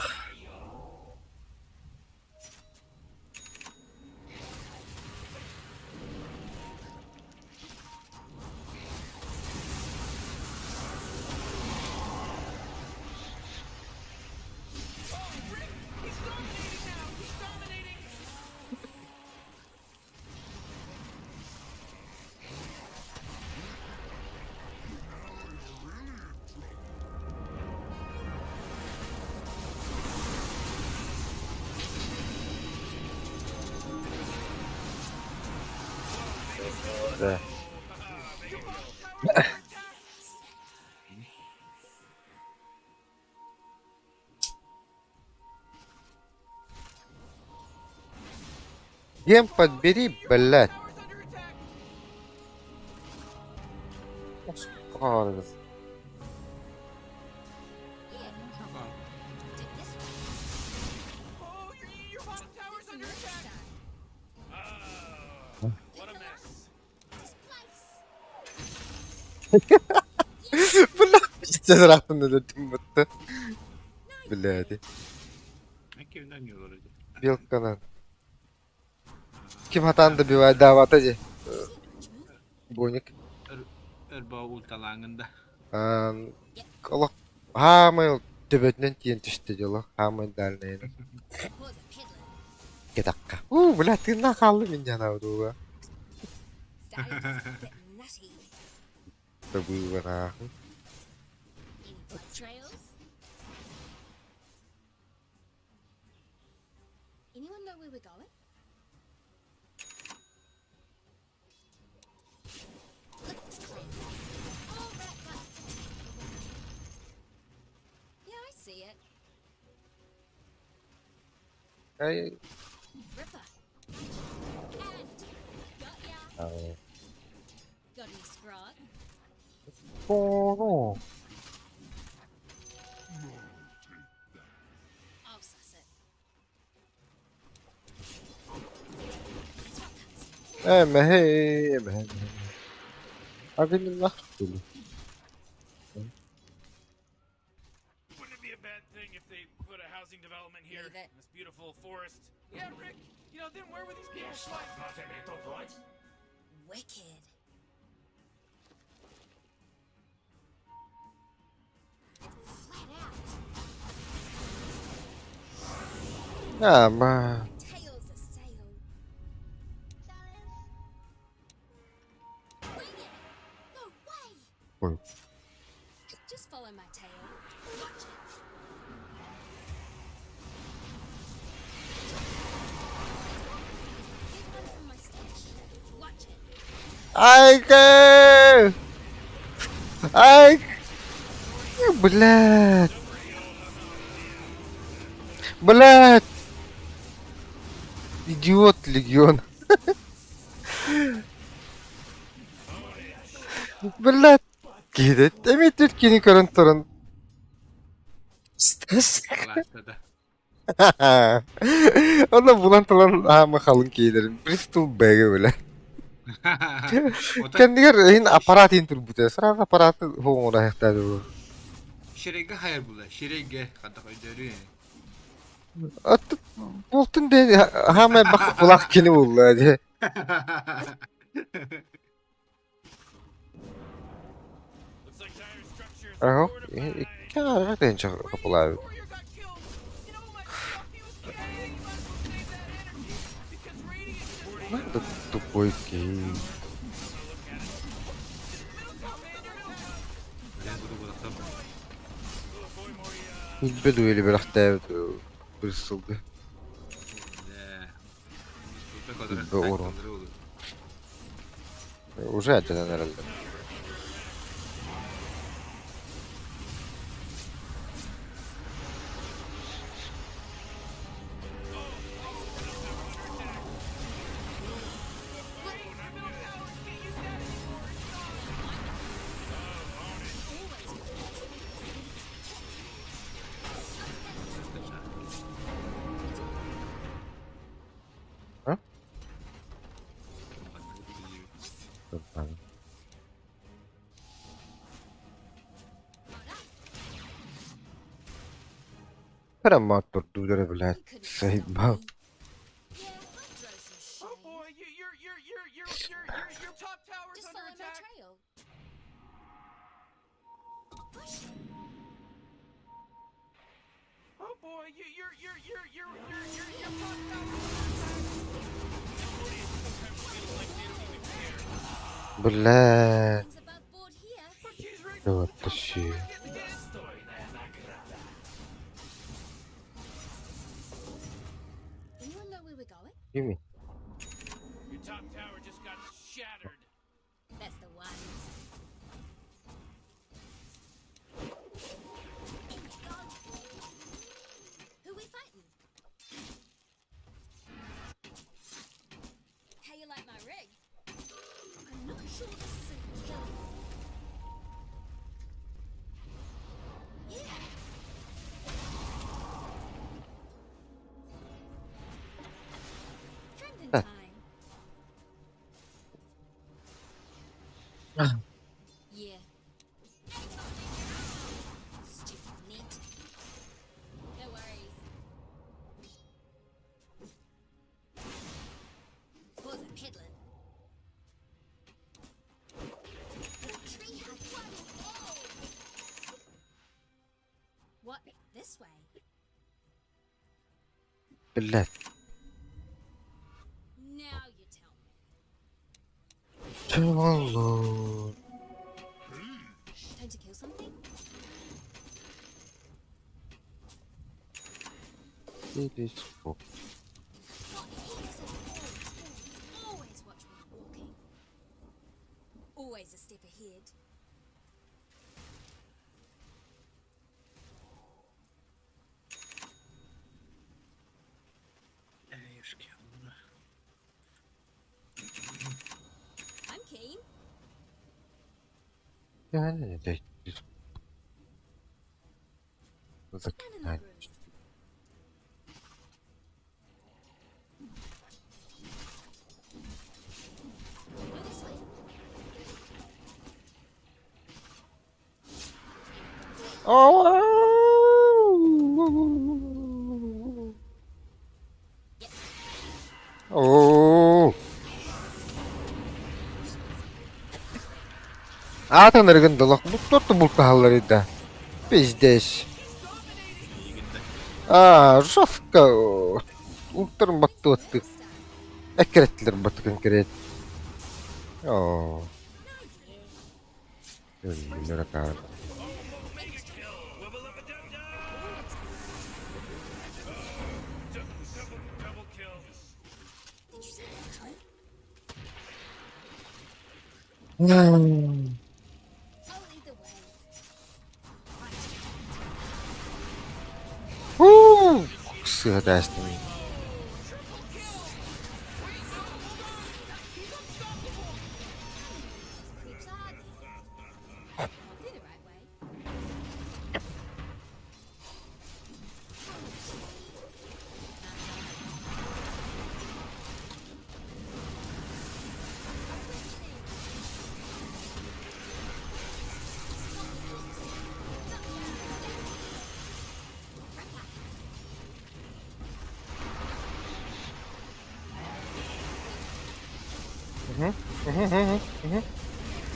Oh, Rick! He's dominating now! He's dominating!
Да.
Your bottom tower's under attack!
Гем подбери, блядь.
Tower's under attack!
Сука.
Yeah, do it this way.
Oh, your bottom tower's under attack!
Oh, what a mess.
Displace.
Бля, пиздец, рахтан өлөтүм бутта. Блядь.
Кимден yollar idi?
Белканан. Ким хатан добивает, да, вот эти. Боник.
Өрбө улталаңында.
Олох хаамай төбөтүнэн тиийэн түстэ дьоло хаамай дальнайын
Was a peddler.
кетакка. У, бля, тыынна хааллым мин дьанаабыт
Starting to get nutty.
Табыыланаахын.
Any blood trails? Anyone know where we're going? Look at this clan. All wrapped up to take the win. Yeah, I see it.
Ай,
Ripper. Got any scrog?
О,
I'll suss it. That's what comes.
Эмэһэй, эмэһэй. Агыннах тулу.
Wouldn't it be a bad thing if they put a housing development here
Leave it.
in this beautiful forest?
Yeah, Rick. You know, then where would these people fly?
Wicked. Flat out.
Ама.
Tails a sail. Bring it! No way!
Ой.
Just follow my tail. Watch it. Here's one from my stash. Watch it.
Айка! Ай! Блядь! Блядь! Идиот, Легион. Блядь! Киһи эмиэ кини көрөн туран.
Алаастада.
Онно булан туран аама халын киилерин. Бристол бэгэ бля.
Ота
Кэннигэр иһин аппарат иһин турбута. Сразу аппараты хоҥура хехтаады.
Шереге хайар була. Шереге хадах өйдөрү.
Ат бултун дэ хаама бак булак кини булла дэ.
Looks like dire structures
Аха.
are fortified.
Икки арга тэнчэ капылаабыт.
Warrior got killed. You know, my stuff he was carrying. You might as well save that energy because Radiant just
Да тупой киһи.
middle tower, man. Your middle tower.
Бля, буду буду
Билбе дуэли бирахтаабыт Бристолга.
Бля.
Билбе урон. Уже атынан эрэллэр. А? Прямо турдулары, блядь,
You couldn't stop
заебал.
me. Yeah, I'd throw some
Oh
shade.
boy, you, your top tower's
Just
under
follow my
attack.
trail. Push it.
Oh boy, you, your top tower's under attack.
Блядь,
Things above board here.
Oh jeez, Rick.
да
The
вот
top
тащи.
tower's getting hit.
Anyone know where we're going?
Кими?
Your top tower just got shattered.
That's the one. In we go. Who we fighting? How you like my rig? I'm not sure this isn't killing. Yeah. Trimmed in time. Yeah. Stupid net. No worries. Pause a peddling. Tree hug. Whoa. What? This way?
Блядь.
Now you tell me.
Чего?
Time to kill something?
Телескоп.
Got heaps of always, always, always watch where you're walking. Always a step ahead. And in the groove. Go this way.
Оо. Аатын ырыгын долох бултор бултаһаллар да. Пиздец. А, жестко. Ултарын баттыаттык. Эккирэттилэр баттыкын кирэт. Оо. Өллүлэр акаары.
Did you see that tree? I'll lead the way.
Уу! Сыа тээстим.
Creeps are they? Probably the right way.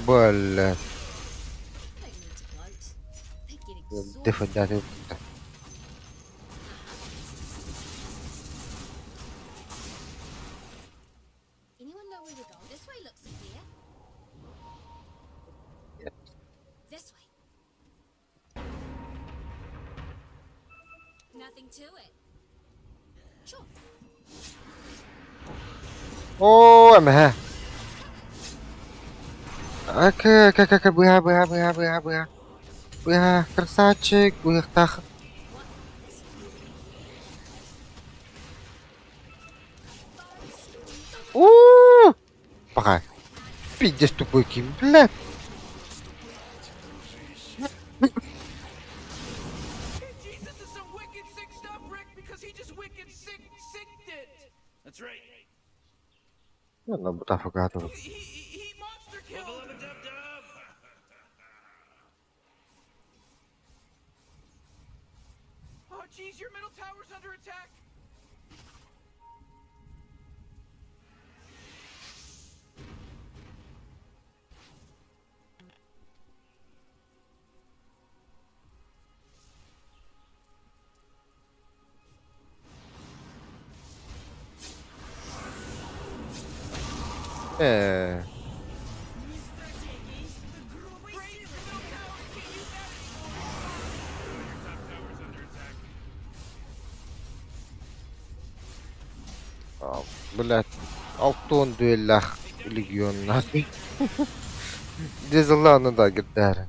Бля.
They don't need to gloat. They get exhausted.
Дефендати.
Anyone know where we're going? This way looks clear. This way. Nothing to it. Sure.
Оо, эмэһэ. Ака, ка ка ка быһа быһа быһа быһа быһа. Быһа, красавчик, быһахтаах. Уу! Пока. Пиздец тупой ким, бля.
Jesus is some wicked sick stuff, Rick, because he just wicked sick sicked it.
That's right.
Yalla бутафокатор.
He monster killed.
Dub dub.
Oh jeez, your middle tower's under attack.
Э,
Great, your middle tower can't use that anymore.
Top tower's under attack.
блядь, алтон дуэллах легионнар. Дезаланы да кирдээр.